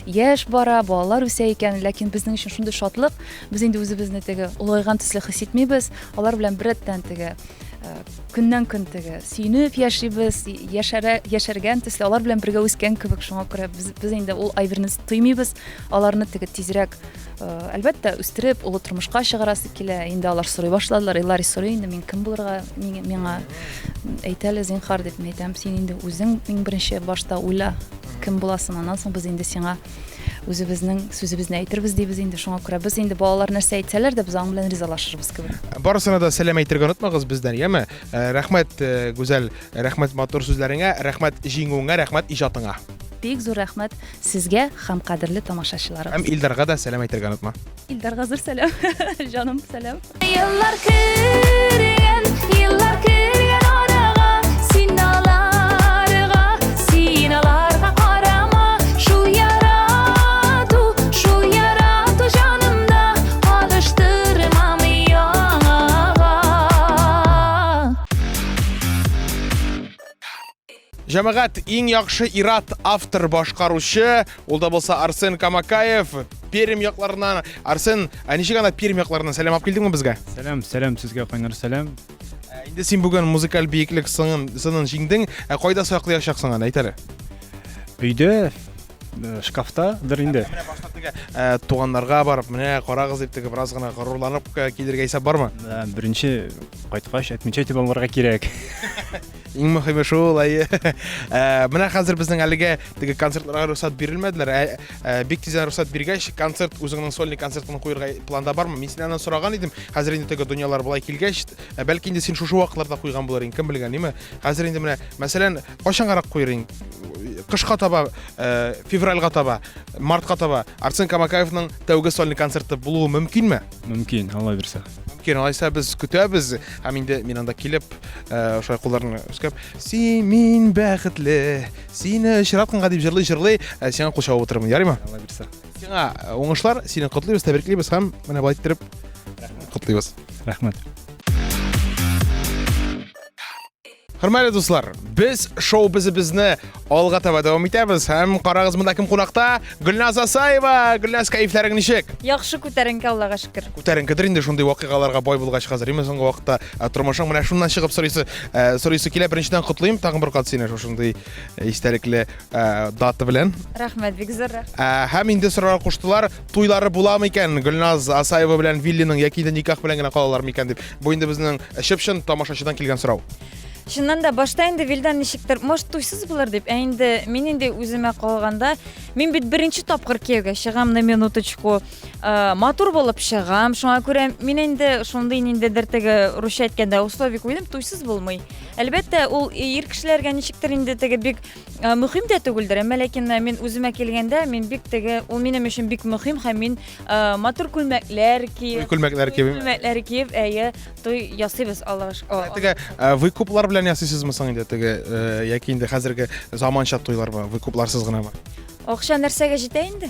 яшь бара, балалар үсә икән, ләкин безнең өчен шундый шатлык, без инде үзебезне теге олыгайган төсле хис итмибез, алар белән беррәттән теге э, көннән-көн теге сөенеп яшибез, яшәрә, яшәргән төсле, алар белән бергә үскән кебек, шуңа күрә без, без инде ул әйберне тоймыйбыз, аларны теге тизрәк Э, әлбәттә, үстереп, олы тормышка чыгарасы килә. Инде алар сорый башладылар. Илари сорый инде, мин кем булырга, миңа әйт әле, зинһар, дип мин әйтәм. Син инде үзең иң беренче башта уйла, кем буласың, аннан соң без инде сиңа үзебезнең сүзебезне әйтербез дибез инде. Шуңа күрә без инде балалар нәрсә әйтсәләр дә, без аның белән ризалашырбыз кебек. Барысына да сәлам әйтергә онытмагыз бездән, яме? Э, рәхмәт, э, Гүзәл, рәхмәт матур сүзләреңә, рәхмәт җиңүеңә, рәхмәт иҗатыңа. Бик зур рәхмәт сезгә һәм кадерле тамашачыларыбыз. Һәм Илдарга да сәлам әйтергә онытма. Илдарга зур сәлам. Җаным, сәлам. Еллар кергән, еллар кергән арага, син аларга, син аларга карама. Шул ярату, шул ярату җанымда алыштырмам яңага. Җәмәгать, иң яхшы ират автор башкаручы, ул да булса Арсен Камакаев, Пермь якларыннан. Арсен, ә ничек анда Пермь якларыннан сәлам алып килдеңме безгә? Сәлам, сәлам сезгә кайнар сәлам. Ә, инде син бүген музыкаль биеклек сынын, сынын җиңдең. Ә кайда саклаячаксың аны, әйт әле? Өйдә, э, шкафта дыр инде. Менә башта теге э, туганнарга барып, менә карагыз дип теге бераз гына горурланып э, килергә исәп бармы? Э, Беренче кайткач отмечать итеп алырга кирәк. Иң мөһиме шул, әйе. Э, Менә хәзер безнең әлегә теге концертларга рөхсәт бирелмәделәр. Ә, э, Бик тиздән рөхсәт биргәч, концерт үзеңнең сольный концертыңны куерга планда бармы? Мин синнән аны сораган идем. Хәзер инде теге дөньялар болай килгәч, э, бәлки инде син шушы вакытларда куйган булыр инде, кем белгән, ниме? Хәзер инде менә, мәсәлән, кайчангарак куер инде? Кышка таба, э, февральга таба, мартка таба Арсен Камакаевның тәүге сольный концерты булуы мөмкинме? Мөмкин, Алла бирсә. Мөмкин, алайса без көтәбез. Һәм инде мин анда килеп, э, шулай кулларны өскәп, син мин бәхетле, сине очратканга дип җырлый-җырлый, э, сиңа кул чабып утырырмын, ярыймы? Алла бирсә. Сиңа э, уңышлар, сине котлыйбыз, тәбриклибез һәм менә болай иттереп котлыйбыз. Рәхмәт. Хөрмәтле дуслар, без шоу безебезне алга таба дәвам итәбез һәм карагыз монда кем кунакта? Гөлназ Асаева. Гөлназ, кәефләрең ничек? Яхшы күтәренке, Аллага шөкер. Күтәренкедер инде шундый вакыйгаларга бай булгач хәзер, име соңгы вакытта э, тормышың менә шуннан чыгып сорыйсы, э, сорыйсы килә. Беренчедән котлыйм тагын бер кат сине шушындый э, истәлекле дата белән. Рәхмәт, бик зур рәхмәт. Һәм инде сорарга куштылар, туйлары буламы икән Гөлназ Асаева белән Виллиның яки инде никах белән генә калалар микән дип. Бу инде безнең чып-чын тамашачыдан килгән сорау. Чыннан да башта инде Вилдан ничектер, может, туйсыз булыр дип, ә инде мин инде үземә калганда, мин бит беренче тапкыр кияүгә чыгам на минуточку. Э, матур булып чыгам, шуңа күрә мин инде шундый ниндидер теге русча әйткәндә условие куйдым, туйсыз булмый. Әлбәттә, ул ир кешеләргә ничектер инде теге бик Э, мөһим дә түгелдер, әмма ләкин э, мин үземә килгәндә, мин бик теге, ул минем өчен бик мөһим һәм мин э, матур күлмәкләр киеп, Туй күлмәкләр киеп. Күлмәкләр киеп, әйе, туй ясыйбыз, Аллага шөкер. Теге выкуплар белән ясыйсызмы соң инде теге яки инде хәзерге заманча туйлармы, выкупларсыз гынамы? Акча нәрсәгә җитә инде?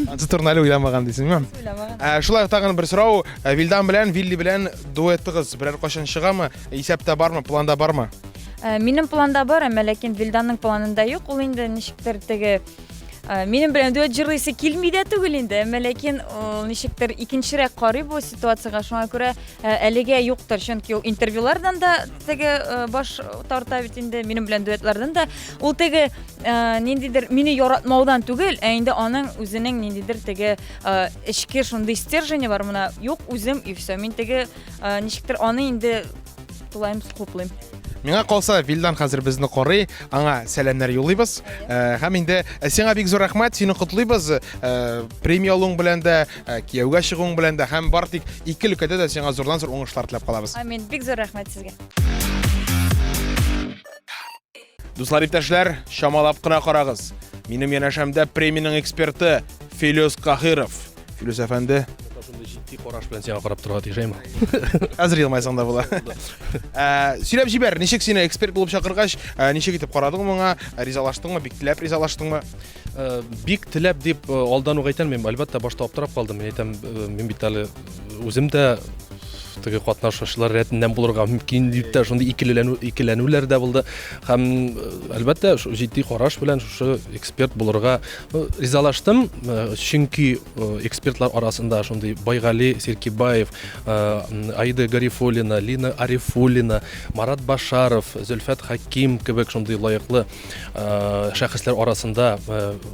Ансы турында әле уйламаган дисеңме? Уйламаган. Шулай ук тагын бер сорау, Вилдан белән, Вилли белән дуэтыгыз берәр кайчан чыгамы? Исәптә бармы, планда бармы? Э, минем планда бар, әмма ләкин Вилданның планында юк. Ул инде ничектер теге э, минем белән дуэт җырлыйсы килми дә түгел инде, әмма ләкин ул ничектер икенчерәк карый бу ситуациягә. Шуңа күрә э, әлегә юктыр, чөнки ул интервьюлардан да теге баш тарта бит инде, минем белән дуэтлардан да. Ул теге ниндидер мине яратмаудан түгел, ә инде аның үзенең ниндидер теге эчке шундый стержене бар, менә юк үзем и все. Мин теге ничектер аны инде тулаем хуплыйм. Миңа калса, Вилдан хәзер безне карый, аңа сәламнәр юллыйбыз. Э, һәм инде э, сиңа бик зур рәхмәт, сине котлыйбыз. Э, премия алуың белән дә, кияүгә чыгуың белән дә һәм бар тик ике өлкәдә дә сиңа зурдан зур уңышлар теләп калабыз. Амин. Бик зур рәхмәт сезгә. Дуслар, иптәшләр, чамалап кына карагыз. Минем янәшәмдә премиянең эксперты Филүс Каһиров. Филүс әфәнде. Шундый җитди караш белән сиңа карап торырга тиешәме? Хәзер елмайсаң да була. Ә, сөйләп җибәр, ничек сине эксперт булып чакыргач, ә, ничек итеп карадың моңа? Ризалаштыңмы? Бик теләп ризалаштыңмы? Э, бик теләп дип э, алдан ук әйтәлмим. Әлбәттә, башта аптырап калдым. Мин әйтәм, э, мин бит әле үзем дә теге катнашучылар рәтеннән булырга мөмкин дип тә шундый икеләнү икеләнүләр дә булды. Һәм әлбәттә, җитди караш белән шушы эксперт булырга ризалаштым, чөнки экспертлар арасында шундый Байгали Серкибаев, Аида Гарифуллина, Лина Арифуллина, Марат Башаров, Зөлфәт Хаким кебек шундый лаеклы шәхесләр арасында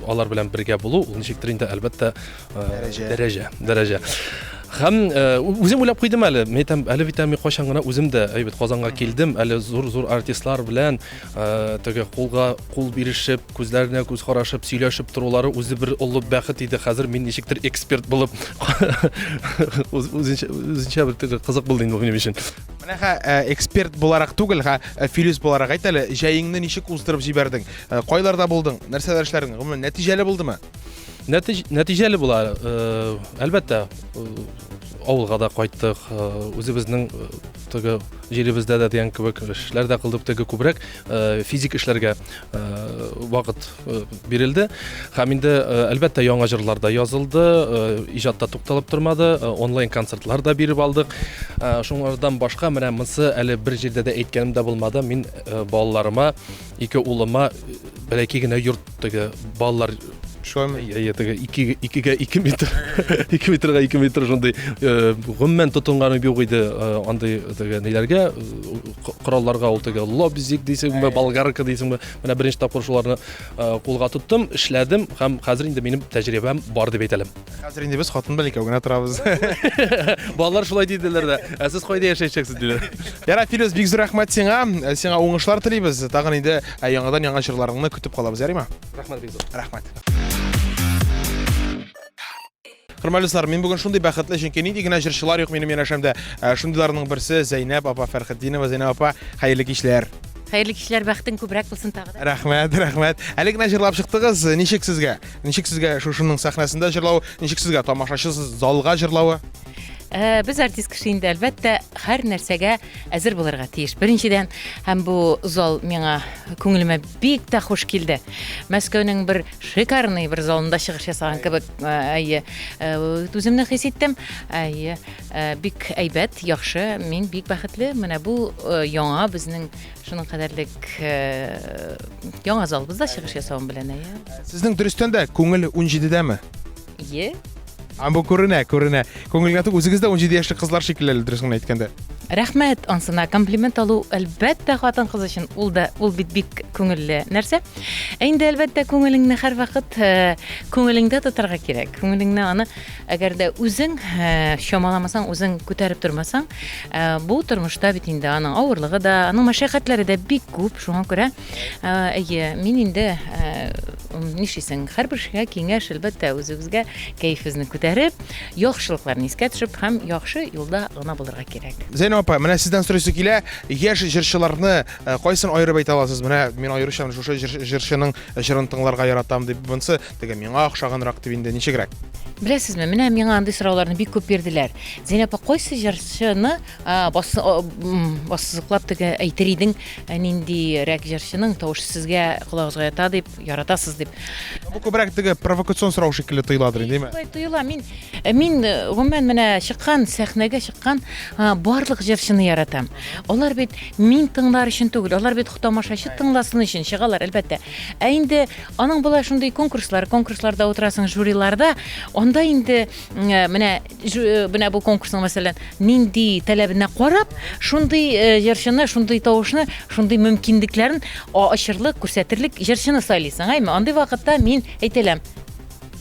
алар белән бергә булу, ул ничектер инде әлбәттә дәрәҗә. Дәрәҗә, дәрәҗә. Һәм үзем уйлап куйдым әле, мин әйтәм, әле бит мин кайчан гына үзем дә әйбәт Казанга килдем, әле зур-зур артистлар белән теге кулга кул бирешеп, күзләренә күз карашып, сөйләшеп торулары үзе бер олы бәхет иде. Хәзер мин ничектер эксперт булып үзенчә үзенчә бер теге кызык булды инде бу минем өчен. Менә хә эксперт буларак түгел, хә Филүс буларак әйт әле, җәеңне ничек уздырып җибәрдең? Кайларда булдың? Нәрсәләр эшләдең? Гомумән, нәтиҗәле булдымы? Нәтиҗәле була, әлбәттә, авылга да кайттык, үзебезнең теге җиребездә дә дигән кебек эшләр дә кылдык, теге күбрәк физик эшләргә вакыт бирелде. Һәм инде, әлбәттә, яңа җырлар да язылды, иҗат та тукталып тормады, онлайн концертлар да биреп алдык. Шуңардан башка менә монысы әле бер җирдә дә әйткәнем дә булмады. Мин балаларыма, ике улыма бәләкәй генә йорт теге балалар Шулаймы? Әйе, теге икегә ике метр, ике метрга ике метр шундый гомумән тотынганым юк иде андый теге ниләргә, коралларга ул теге лобзик дисеңме, болгарка дисеңме, менә беренче тапкыр шуларны кулга тоттым, эшләдем һәм хәзер инде минем тәҗрибәм бар дип әйтә алам. Хәзер инде без хатын белән икәү генә торабыз. Балалар шулай диделәр дә. Ә сез кайда яшәячәксез диләр. Ярар, Филүс, бик зур рәхмәт сиңа. Сиңа уңышлар телибез. Тагын инде яңадан-яңа җырларыңны көтеп калабыз, ярыймы? Рәхмәт бик зур. Рәхмәт. Хөрмәтле дуслар, мин бүген шундый бәхетле, чөнки нинди генә җырчылар юк минем янәшәмдә. Шундыйларның берсе Зәйнәб апа Фәрхетдинова. Зәйнәб апа, хәерле кичләр. Хәерле кичләр, бәхетең күбрәк булсын тагы да. Рәхмәт, рәхмәт. Әле генә җырлап чыктыгыз. Ничек сезгә? Ничек сезгә шушының сәхнәсендә җырлау, ничек сезгә тамашачысыз залга җырлавы? Э, без артист кеше инде, әлбәттә, һәр нәрсәгә әзер булырга тиеш. Беренчедән, һәм бу зал миңа күңелемә бик тә хуш килде. Мәскәүнең бер шикарный бер залында чыгыш ясаган кебек, э, әйе, э, үземне хис иттем. Әйе, бик әйбәт, яхшы, мин бик бәхетле. Менә бу яңа безнең шуның кадәрлек яңа залыбызда чыгыш ясавым белән, әйе. Сезнең дөрестән дә күңел 17-дәме? Е. Һәм бу күренә, күренә. Күңелгә түгел, үзегез дә 17 яшьлек кызлар шикелле әле, дөресен генә әйткәндә. Рәхмәт ансына. Комплимент алу, әлбәттә, хатын-кыз өчен ул да, ул бит бик күңелле нәрсә. Ә инде, әлбәттә, күңелеңне һәрвакыт э, күңелеңдә тотарга кирәк. Күңелеңне аны, әгәр дә үзең э, чамаламасаң, үзең күтәреп тормасаң, э, бу тормышта бит инде аның авырлыгы да, аның мәшәкатьләре дә бик күп. Шуңа күрә Әйе, мин инде нишлисең, һәрбер кешегә киңәш, әлбәттә, үзебезгә кәефебезне күтәреп, яхшылыкларны искә төшереп һәм яхшы юлда гына булырга кирәк. Зәйнәб апа, менә сездән сорыйсы килә, яшь җырчыларны кайсын аерып әйтә аласыз? Менә мин аеруча шушы җырчының җырын тыңларга яратам дип, монысы теге миңа охшаганрак дип инде ничегрәк? Беләсезме, менә миңа андый сорауларны бик күп бирделәр. Зәйнәб апа, кайсы җырчыны бассызыклап теге әйтер идең, ниндирәк җырчының тавышы сезгә колагыгызга ята дип, яратасыз дип. Бу күбрәк теге провокацион сорау шикелле тоеладыр инде, әйме? Шулай тоела. Мин мин гомумән менә чыккан сәхнәгә чыккан барлык җырчыны яратам. Алар бит мин тыңлар өчен түгел, алар бит тамашачы тыңласын өчен чыгалар, әлбәттә. Ә инде аның була шундый конкурслар, конкурсларда утырасың, жюриларда, анда инде менә Э, менә бу конкурсның мәсәлән нинди таләбенә карап шундый э, җырчыны шундый тавышны шундый мөмкинлекләрен ачырлык күрсәтерлек җырчыны сайлыйсың әйме андый вакытта мин әйтәләм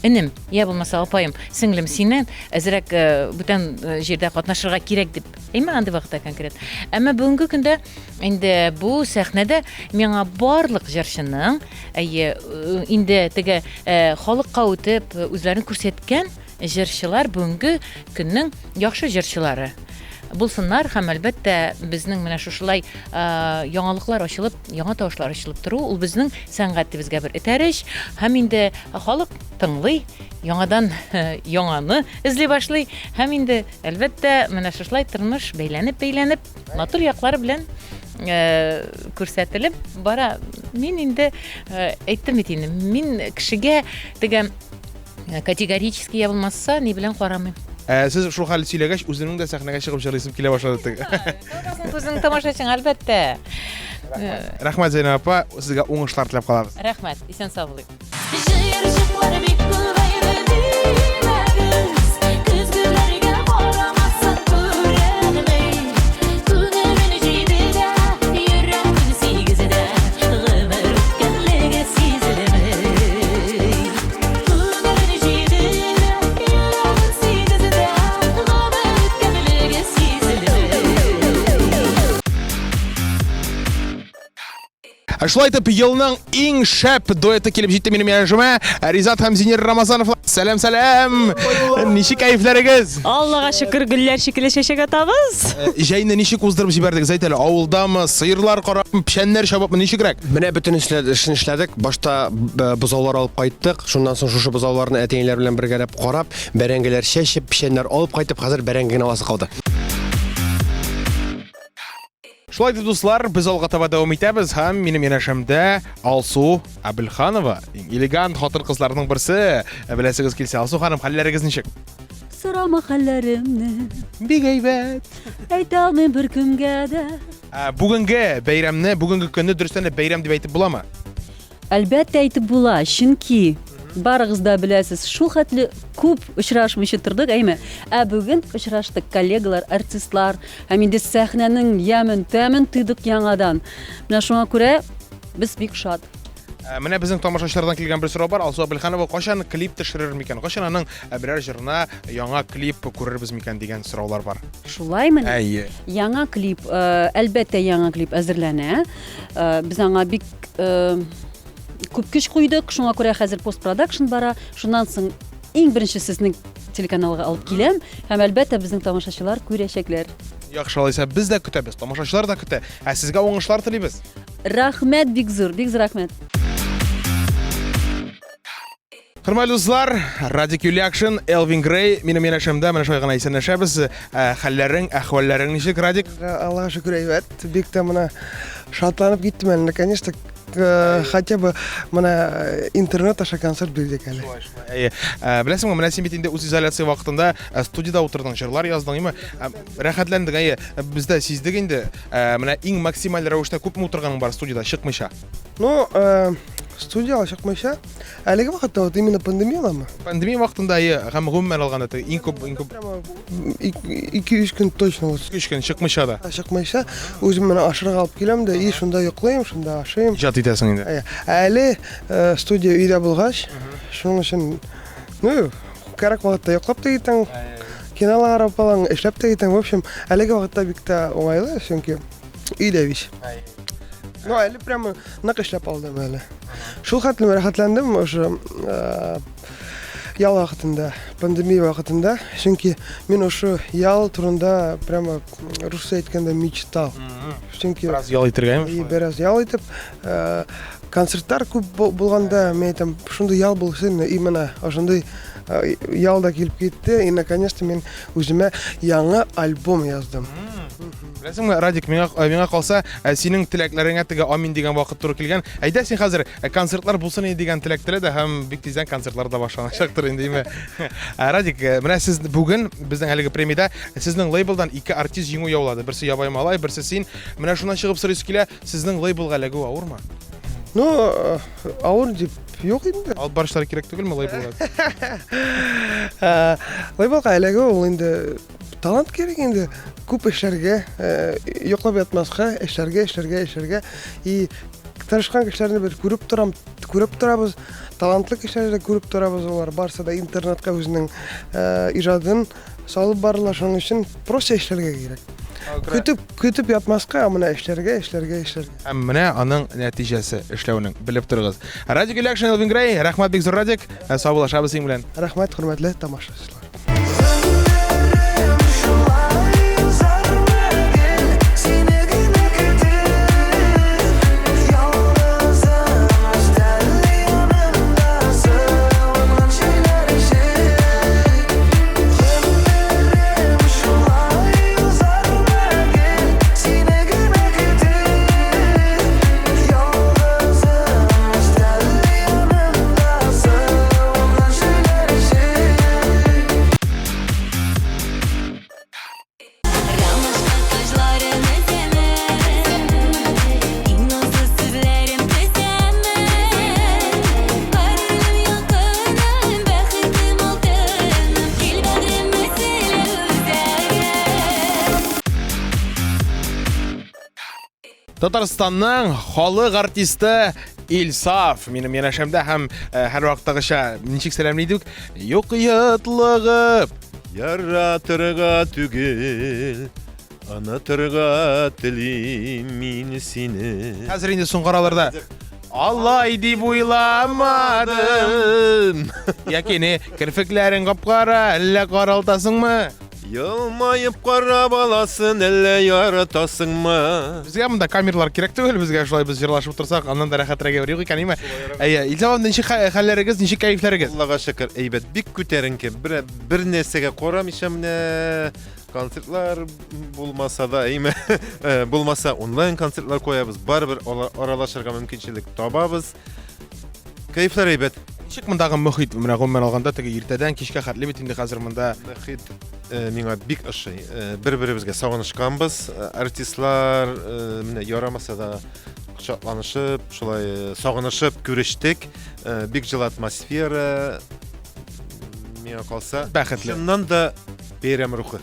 энем я булмаса апаем сеңлем синнән әзрәк э, бүтән җирдә катнашырга кирәк дип әйме андый вакытта конкрет әмма бүгенге көндә инде бу сәхнәдә миңа барлык җырчының әйе инде теге халыкка үтеп үзләрен күрсәткән Җырчылар бүгенге көннең яхшы җырчылары булсыннар һәм әлбәттә безнең менә шушылай яңалыклар ачылып, яңа тавышлар ачылып тору ул безнең сәнгатебезгә бер этәреш һәм инде халык тыңлый, яңадан яңаны эзли башлый һәм инде әлбәттә менә шушылай тормыш бәйләнеп-бәйләнеп матур яклары белән күрсәтелеп бара. Мин инде әйттем бит инде, мин кешегә теге Э, категорически я булмаса, ни белән карамыйм. Ә, сез шул хәл сөйләгәч, үземнең дә сәхнәгә чыгып җырлыйсым килә башлады теге. Үзең тамашачың, әлбәттә. Рәхмәт, Зәйнәб апа, сезгә уңышлар теләп калабыз. Рәхмәт, исән сау булыйк. Җыерчыклар бик күбәйде димәгез, Көзгеләргә карамасаң күренми. Күңелен җидедә, йөрәген сигездә, Гомер үткәнлеге сизелми. Ә шулай итеп, елның иң шәп дуэты килеп җитте минем янәшәмә. Ризат һәм Зинир Рамазановлар. Сәлам, сәлам! Ничек кәефләрегез? Аллага шөкер, гөлләр шикелле чәчәк атабыз. Җәйне ничек уздырып җибәрдегез? Әйт әле, авылдамы, сыерлар карап, печәннәр чабыпмы, ничегрәк? Менә бөтен эшен эшләдек. Башта бозаулар алып кайттык. Шуннан соң шушы бозауларны әти-әниләр белән бергәләп карап, бәрәңгеләр чәчеп, печәннәр алып кайтып, хәзер бәрәңге генә аласы калды. Шулай итеп, дуслар, без алга таба дәвам итәбез һәм минем янәшәмдә Алсу Әбелханова, иң элегант хатын-кызларның берсе. Беләсегез килсә, Алсу ханым, хәлләрегез ничек? Сорама хәлләремне. Бик әйбәт. Әйтә алмыйм бер кемгә дә. Бүгенге бәйрәмне, бүгенге көнне дөрестән дә бәйрәм дип әйтеп буламы? Әлбәттә әйтеп була, чөнки барыгыз да беләсез, шул хәтле күп очрашмыйча тордык, әйме? Ә бүген очраштык, коллегалар, артистлар, һәм инде сәхнәнең ямен, тәмен тойдык яңадан. Менә шуңа күрә без бик шат. Ә, менә безнең тамашачылардан килгән бер сорау бар. Алсу Әбелханова кайчан клип төшерер микән? Кайчан аның ә, берәр җырына яңа клип күрербез микән дигән сораулар бар. Шулаймыни? Әйе. Яңа клип, әлбәттә, яңа клип әзерләнә. Без аңа бик күп көч куйдык, шуңа күрә хәзер постпродакшн бара. Шуннан соң иң беренче сезнең телеканалга алып киләм һәм әлбәттә безнең тамашачылар күрәчәкләр. Яхшы, алайса без дә көтәбез, тамашачылар да көтә. Ә сезгә уңышлар телибез. Рәхмәт бик зур, бик зур рәхмәт. Хөрмәтле дуслар, Радик Юльякшин, Элвин Грей, минем янәшәмдә менә шулай гына исәнләшәбез. Ә, хәлләрең, әхвәлләрең ничек, Радик? Аллаһ шөкер, әйбәт. Бик тә менә шатланып киттем әле. Наконец-то э, хотя бы менә э, интернет аша концерт бирдек әле. Әйе. Ә, беләсеңме, менә син бит инде үзизоляция вакытында ә, студиядә утырдың, җырлар яздың, әйме? Ә, рәхәтләндең, әйе. Без дә сиздек инде. Ә, менә иң максималь рәвештә күпме утырганың бар студиядә, чыкмыйча? Ну, э, студияга чыкмыйча, Әлеге вакытта вот именно пандемияламы? Пандемия вакытында әйе, һәм гомумән алганда теге иң күп, иң күп. 2-3 көн точно. 3 көн чыкмыйча да. Чыкмыйча, үзем менә ашырга алып киләм дә, и шунда йоклыйм, шунда ашыйм. Иҗат итәсең инде. Әйе. Ә әле э, студия өйдә булгач, шуның өчен, ну, кәрәк вакытта йоклап та китәң, кинолар карап алаң, эшләп тә китәң. В общем, әлеге вакытта бик тә уңайлы, чөнки өйдә бит. Ну, әле прямо нык эшләп алдым әле. Шул хәтлем рәхәтләндем ошо э, ял вакытында, пандемия вакытында. Чөнки мин ошо ял турында прямо русча әйткәндә мечтал. Чөнки Бераз ял итергә, И, бераз ял итеп, э, концертлар күп булганда, мин әйтәм, шундый ял булсын, и менә ошондый э, ял да килеп китте, и наконец-то мин үземә яңа альбом яздым. Беләсеңме, Радик, миңа э, миңа калса, э, синең теләкләреңә теге амин дигән вакыт туры килгән. Әйдә син хәзер э, концертлар булсын иде дигән теләк телә дә һәм бик тиздән концертлар да башланачактыр инде, име. Радик, менә сез бүген безнең әлеге премиядә сезнең лейблдан ике артист җиңү яулады. Берсе Ябай малай, берсе син. Менә шуннан чыгып сорыйсы килә, сезнең лейблга эләгү авырмы? Ну, авыр дип юк инде. Алып барышлар кирәк түгелме лейблга? Лейблга эләгү ул инде Талант кирәк инде. Күп эшләргә, э, йоклап ятмаска, эшләргә, эшләргә, эшләргә. И тырышкан кешеләрне без күреп торам, күреп торабыз. Талантлы кешеләрне дә күреп торабыз. Алар барсы да интернетка үзенең э, иҗадын салып баралар. Шуның өчен просто эшләргә кирәк. Көтеп, көтеп ятмаска, ә менә эшләргә, эшләргә, эшләргә. Һәм менә аның нәтиҗәсе эшләүнең. Белеп торыгыз. Радик Илякшин, Элвин Грей, рәхмәт бик зур, Радик. Ә, Саубуллашабыз синең белән. Рәхмәт, хөрмәтле тамашачылар. Татарстанның халык артисты Илсаф минем янәшәмдә һәм э, һәрвакыттагыча ничек сәламли идек? Юк йотлыгып Яратырга түгел, онытырга телим мин сине. Хәзер инде соңгы араларда Алай дип уйламадым. Яки не, керфекләрең кап-кара, әллә каралтасыңмы? Елмаеп кара баласын, әллә яратасыңмы? Безгә монда камералар кирәк түгел, безгә шулай без җырлашып утырсак, аннан да рәхәтрәк әйбер юк икән, әйме? Әйе, Илсаф абый, ничек хәлләрегез, ничек кәефләрегез? Аллага шөкер, әйбәт, бик күтәренке. Бер бер нәрсәгә карамыйча менә концертлар булмаса да, әйме, булмаса онлайн концертлар куябыз, барыбер аралашырга мөмкинчелек табабыз. Кәефләр әйбәт. Ничек мондагы мөхит? Менә гомумән алганда теге иртәдән кичкә хәтле бит инде хәзер монда. Мөхит э, миңа бик ошый. Э, бер-беребезгә сагынышканбыз. Э, артистлар менә ярамаса да кочакланышып, шулай сагынышып күрештек. Бик җылы атмосфера. Миңа калса, бәхетле. Чыннан да бәйрәм рухы.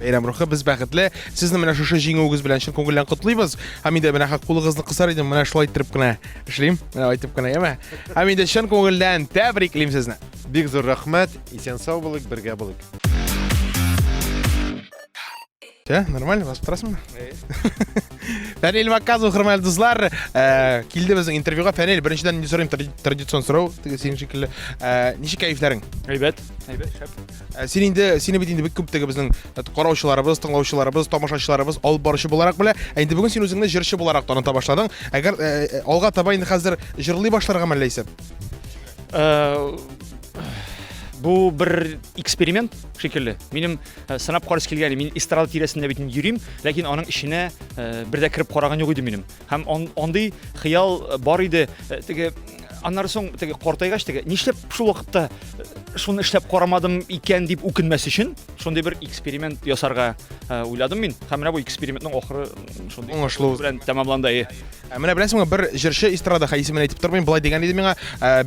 Бәйрәм рухы, без бәхетле. Сезне менә шушы җиңүегез белән чын күңелдән котлыйбыз. Һәм инде менә кулыгызны кысар идем, менә шулай иттереп кенә эшлим. Менә әйтеп кенә, яме. Һәм инде чын күңелдән тәбриклим сезне. Бик зур рәхмәт. Исән-сау булыйк, бергә булыйк. Все, нормально, басып торасыңмы? Фәнил Ваказов, хөрмәтле дуслар, э, килде безнең интервьюга. Фәнил, беренчедән инде сорыйм, традицион сорау, теге синең шикелле. Э, ничек кәефләрең? Әйбәт, әйбәт, шәп. Э, син инде, сине бит инде бик күп теге безнең караучыларыбыз, тыңлаучыларыбыз, тамашачыларыбыз алып баручы буларак белә. Ә инде бүген син үзеңне җырчы буларак таныта башладың. Әгәр алга таба инде хәзер җырлый башларга мәллә исәп? Бу бер эксперимент шикелле. Минем Э, сынап карыш килгән мин эстрада тирәсендә бит инде йөрим ләкин аның эченә э, бер дә кереп караган юк иде минем һәм андый хыял э, бар иде теге аннары соң теге картайгач теге нишләп шул вакытта шуны эшләп карамадым икән дип үкенмәс өчен шундый бер эксперимент ясарга уйладым мин һәм менә бу экспериментның ахыры шундый уңышлы белән тәмамланды әйе Ә менә беләсеңме, бер җырчы эстрада исемен әйтеп тормыйм, болай дигән иде миңа,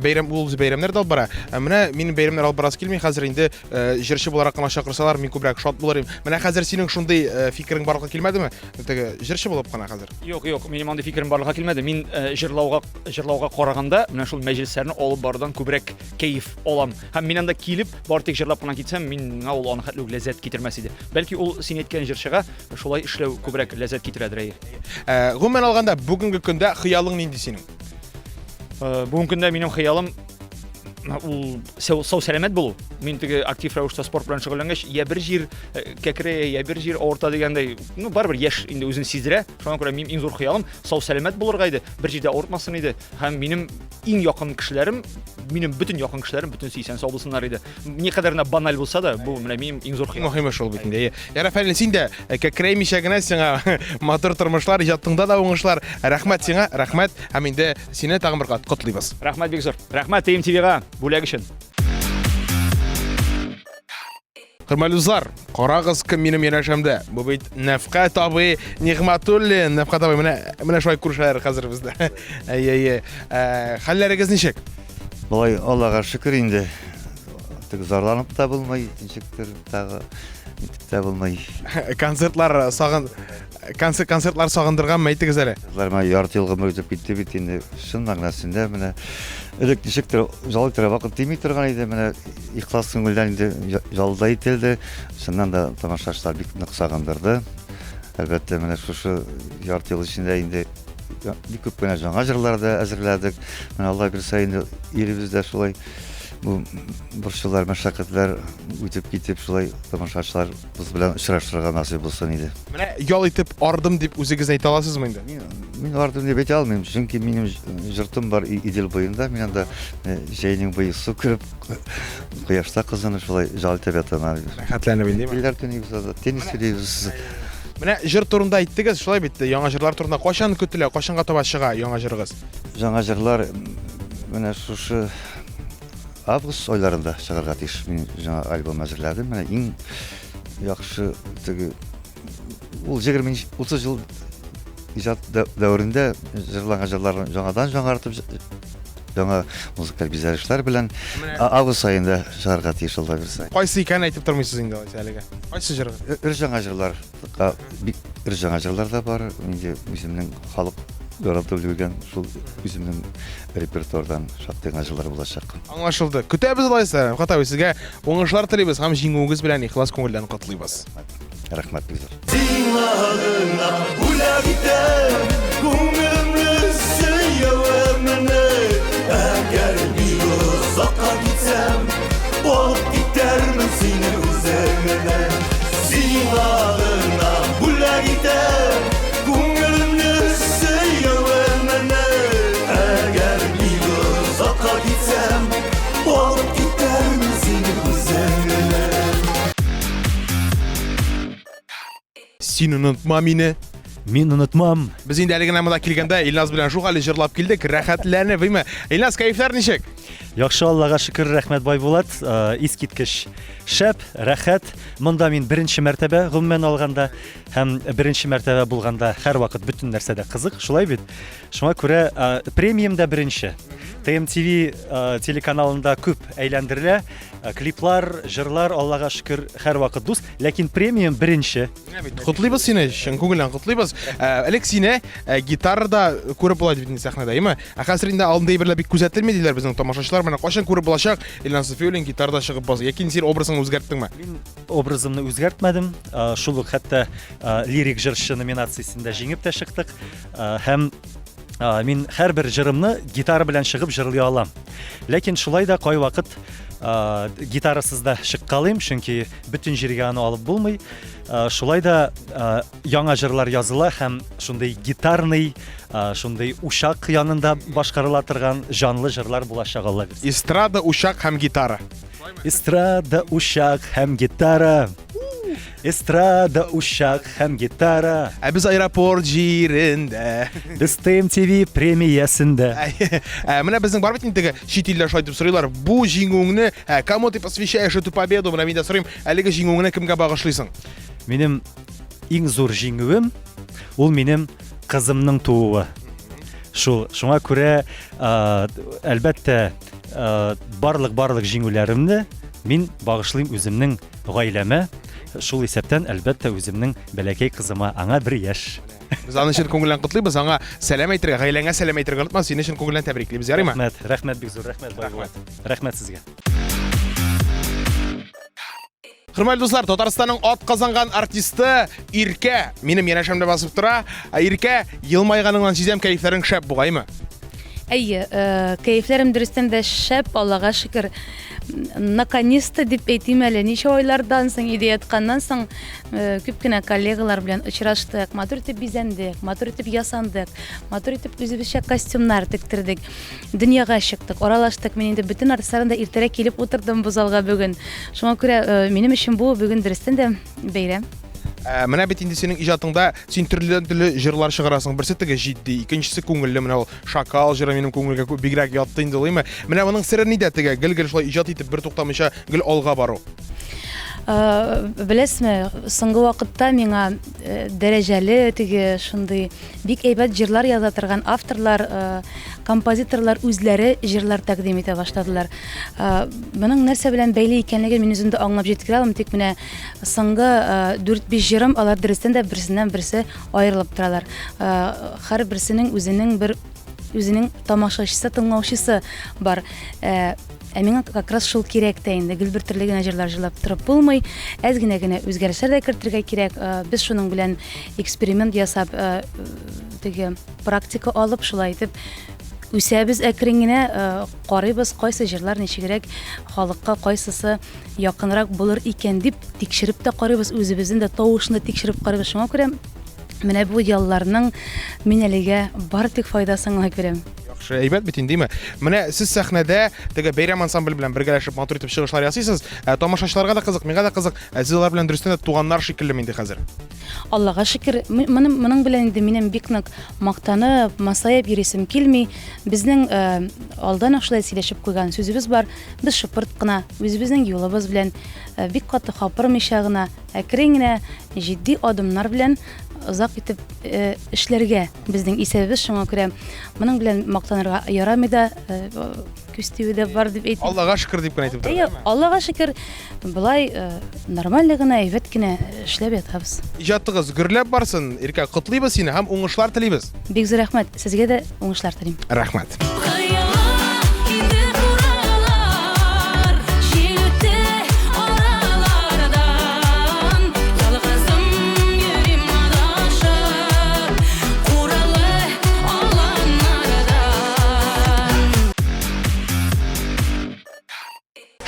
бәйрәм ул үзе бәйрәмнәр дә алып бара. Ә менә минем бәйрәмнәр алып барасы килми, хәзер инде җырчы буларак кына чакырсалар, мин күбрәк шат булыр идем. Менә хәзер синең шундый фикерең барлыкка килмәдеме? Теге җырчы булып кына хәзер. Юк, юк, минем андый фикерем барлыкка килмәде. Мин җырлауга җырлауга караганда, менә шул мәҗлесләрне алып барудан күбрәк кәеф алам. Һәм мин анда килеп, бары тик җырлап кына китсәм, миңа ул аны хәтле үк ләззәт китермәс иде. Бәлки ул син әйткән җырчыга шулай эшләү күбрәк ләззәт китерәдер, әйе. Гомумән алганда, бүгенге көндә хыялың нинди синең? Бүгенге көндә минем хыялым ул сау сәламәт булу. Мин теге актив рәвештә спорт белән шөгыльләнгәч, я бер җир кәкрәя, я бер җир авырта дигәндәй, ну барыбер яшь инде үзен сиздерә. Шуңа күрә минем иң зур хыялым сау сәламәт булырга иде, бер җирдә авыртмасын иде. Һәм минем иң якын кешеләрем, минем бөтен якын кешеләрем бөтенесе исән сау булсыннар иде. Никадәр генә баналь булса да, бу менә минем иң зур хыялым. Мөһиме шул бит инде. Ярар, Фәнил, син дә кәкрәймичә генә сиңа матур тормышлар, иҗатыңда да уңышлар. Рәхмәт сиңа, рәхмәт. Һәм инде сине тагын бер кат котлыйбыз. Рәхмәт бик зур. Рәхмәт ТМТВга бүләк өчен. Хөрмәтле дуслар, карагыз кем минем янәшәмдә. Бу бит Нәфкать абый Нигъмәтуллин. Нәфкать абый, менә менә шулай күрешәләр хәзер бездә. Әйе, әйе. Э, хәлләрегез ничек? Болай Аллага шөкер инде. Тик зарланып та булмый, ничектер тагы нитеп тә булмый. Концертлар сагын концерт концертлар сагындырганмы әйтегез әле? Концертлар менә ярты ел гомер үтеп китте бит инде. Чын мәгънәсендә менә элек ничектер җал итәргә вакыт тими торган иде, менә ихлас күңелдән инде җал да ителде. Чыннан да тамашачылар бик нык сагындырды. Әлбәттә, менә шушы ярты ел эчендә инде бик күп кенә яңа җырлар да әзерләдек. Менә Алла бирсә инде илебез дә шулай бу борчулар, мәшәкатьләр үтеп китеп, шулай тамашачылар без белән очрашырга насыйп булсын иде. Менә ял итеп ардым дип үзегез әйтә аласызмы инде? Мин ардым дип әйтә алмыйм, чөнки минем җортым бар Идел буенда, мин анда э, җәйнең буе су кереп, кояшта кызынып шулай ял итеп ятам. Рәхәтләнеп инде. Бильярд уйныйбыз анда, теннис уйныйбыз. Менә җыр турында әйттегез, шулай бит, яңа җырлар турында кайчан көтелә, кайчанга таба чыга яңа җырыгыз? Яңа җырлар менә шушы август айларында чыгарга тиеш. Мин яңа альбом әзерләдем. Менә иң яхшы теге ул 20-30 ел иҗат дәверендә җырланган җырларны яңадан яңартып яңа музыкаль бизәлешләр белән август аенда чыгарга тиеш Алла бирсә. Кайсы икәнен әйтеп тормыйсыз инде алайса әлегә. Кайсы җыры? Өр яңа җырлар, бик өр яңа җырлар да бар. Инде үземнең халык яратып өлгергән шул үземнең репертуардан шактый гына җырлар булачак. Аңлашылды. Көтәбез алайса. Рәфкать абый, сезгә уңышлар телибез һәм җиңүегез белән ихлас күңелдән котлыйбыз. Рәхмәт бик зур. Сиңа гына бүләк итәм, күңелемне сөюемне. Син онытма мине. Мин онытмам. Без инде әле генә монда килгәндә Илназ белән шул хәле җырлап килдек, рәхәтләнеп, әйме? Илназ, кәефләр ничек? Яхшы, Аллага шөкер, рәхмәт, Байбулат. Э, искиткеч шәп, рәхәт. Монда мин беренче мәртәбә гомумән алганда һәм беренче мәртәбә булганда һәрвакыт бөтен нәрсә дә кызык, шулай бит? Шуңа күрә э, премиям дә беренче. ТМТВ э, телеканалында күп әйләндерелә. Клиплар, җырлар, Аллага шөкер, һәрвакыт дус. Ләкин премиям беренче. Котлыйбыз сине, чын күңелдән котлыйбыз. Э, элек сине э, гитарада күреп була бит инде сәхнәдә, әйеме? Ә хәзер инде алдында әйберләр бик күзәтелми диләр безнең тамашачылар. Менә кайчан күреп булачак Илназ Сафиуллин гитарада чыгып баса? Яки син образыңны үзгәрттеңме? Мин образымны үзгәртмәдем. Э, шул ук хәтта лирик җырчы номинациясендә җиңеп тә чыктык. Һәм мин һәрбер җырымны гитара белән чыгып җырлый алам. Ләкин шулай да кайвакыт гитарасыз да чыккалыйм, чөнки бөтен җиргә аны алып булмый. Шулай да яңа җырлар языла һәм шундый гитарный, шундый учак янында башкарыла торган җанлы җырлар булачак Алла бирсә. Эстрада, учак һәм гитара. Эстрада, учак һәм гитара. Эстрада, учак һәм гитара. Ә без аэропорт җирендә. Без ТМТВ премиясендә. Ә, менә безнең бар бит инде теге чит илдә шулай дип сорыйлар. Бу җиңүеңне, ә, кому ты посвящаешь эту победу? Менә мин дә сорыйм, әлеге җиңүеңне кемгә багышлыйсың? Минем иң зур җиңүем ул минем кызымның тууы. Шул, шуңа күрә, әлбәттә, барлык-барлык җиңүләремне мин багышлыйм үземнең гаиләмә, шул исәптән, әлбәттә, үземнең бәләкәй кызыма, аңа бер яшь. Без аны чын күңелдән котлыйбыз, аңа сәлам әйтергә, гаиләңә сәлам әйтергә онытма, сине чын күңелдән тәбриклибез, ярыймы? Рәхмәт, рәхмәт бик зур, рәхмәт, Байбулат. Рәхмәт сезгә. Хөрмәтле дуслар, Татарстанның ат казанган артисты Иркә минем янәшәмдә басып тора. Ә Иркә, елмайганыңнан сизәм, кәефләрең шәп бугаймы? Әйе, э, кәефләрем дөрестән дә шәп, Аллага шөкер. Наконец-то дип әйтим әле, ничә айлардан соң өйдә ятканнан соң э, күп кенә коллегалар белән очраштык, матур итеп бизәндек, матур итеп ясандык, матур итеп үзебезчә костюмнар тектердек. Дөньяга чыктык, аралаштык. Мин инде бөтен артистлардан да иртәрәк килеп утырдым бу залга бүген. Шуңа күрә э, минем өчен бу бүген дөрестән дә бәйрәм. Ә, менә бит инде синең иҗатыңда син төрледән-төрле җырлар чыгарасың. Берсе теге җитди, икенчесе күңелле. Менә ул Шакал җыры минем күңелгә күп бигрәк ятты инде ул, Менә моның сере нидә теге гел-гел шулай иҗат итеп бер туктамыйча гел алга бару? Э, беләсезме, соңгы вакытта миңа э, дәрәҗәле теге шундый бик әйбәт җырлар яза торган авторлар, э, композиторлар үзләре җырлар тәкъдим итә башладылар. Моның нәрсә белән бәйле икәнлеген мин үзем дә аңлап җиткерә алмыйм, тик менә соңгы 4-5 җырым алар дөрестән дә берсеннән берсе аерылып торалар. Һәрберсенең үзенең бер үзенең тамашачысы, тыңлаучысы бар. Ә, ә миңа как раз шул кирәк тә инде. Гел бер төрле генә җырлар җырлап торып булмый. Әз генә генә үзгәрешләр дә кертергә кирәк. Без шуның белән эксперимент ясап, теге практика алып, шулай итеп үсәбез әкрен генә, карыйбыз, кайсы җырлар ничегрәк халыкка, кайсысы якынрак булыр икән дип тикшереп тә карыйбыз, үзебезнең дә тавышны тикшереп карыйбыз. Шуңа күрә менә бу ялларның мин әлегә бары тик файдасын гына күрәм. Яхшы, әйбәт бит инде, Менә сез сәхнәдә теге бәйрәм ансамбле белән бергәләшеп матур итеп чыгышлар ясыйсыз. Ә, тамашачыларга да кызык, миңа да кызык. Ә, сез алар белән дөрестән дә туганнар шикеллеме инде хәзер? Аллага шөкер, моның моның белән инде минем бик нык мактанып, масаеп йөрисем килми. Безнең э, алдан ук шулай сөйләшеп куйган сүзебез бар. Без шыпырт кына, үзебезнең юлыбыз белән, э, бик каты хапырмыйча гына, әкрен генә, җитди адымнар белән озак итеп э, эшләргә безнең исәбебез. Шуңа күрә моның белән мактанырга ярамый да, э, күз тиюе дә бар дип әйтим. Аллага шөкер дип кенә әйтеп торырга. Аллага шөкер, болай нормально гына, әйбәт кенә эшләп ятабыз. Иҗатыгыз гөрләп барсын, Иркә, котлыйбыз сине һәм уңышлар телибез. Бик зур рәхмәт, сезгә дә уңышлар телим. Рәхмәт.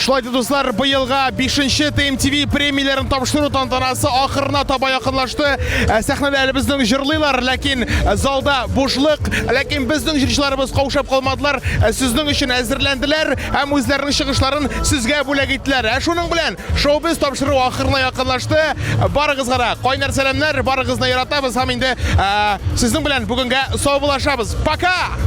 Шулай итеп, дуслар, быелга 5-нче TMTV премияләрен тапшыру тантанасы ахырына таба якынлашты. Ә, Сәхнәдә әле безнең җырлыйлар, ләкин ә, залда бушлык. Ләкин безнең җырчыларыбыз каушап калмадылар, ә, сезнең өчен әзерләнделәр һәм үзләренең чыгышларын сезгә бүләк иттеләр. Ә шуның белән шоу-без тапшыру ахырына якынлашты. Барыгызга да кайнар сәламнәр, барыгызны яратабыз һәм инде ә, сезнең белән бүгенгә саубуллашабыз. Пока!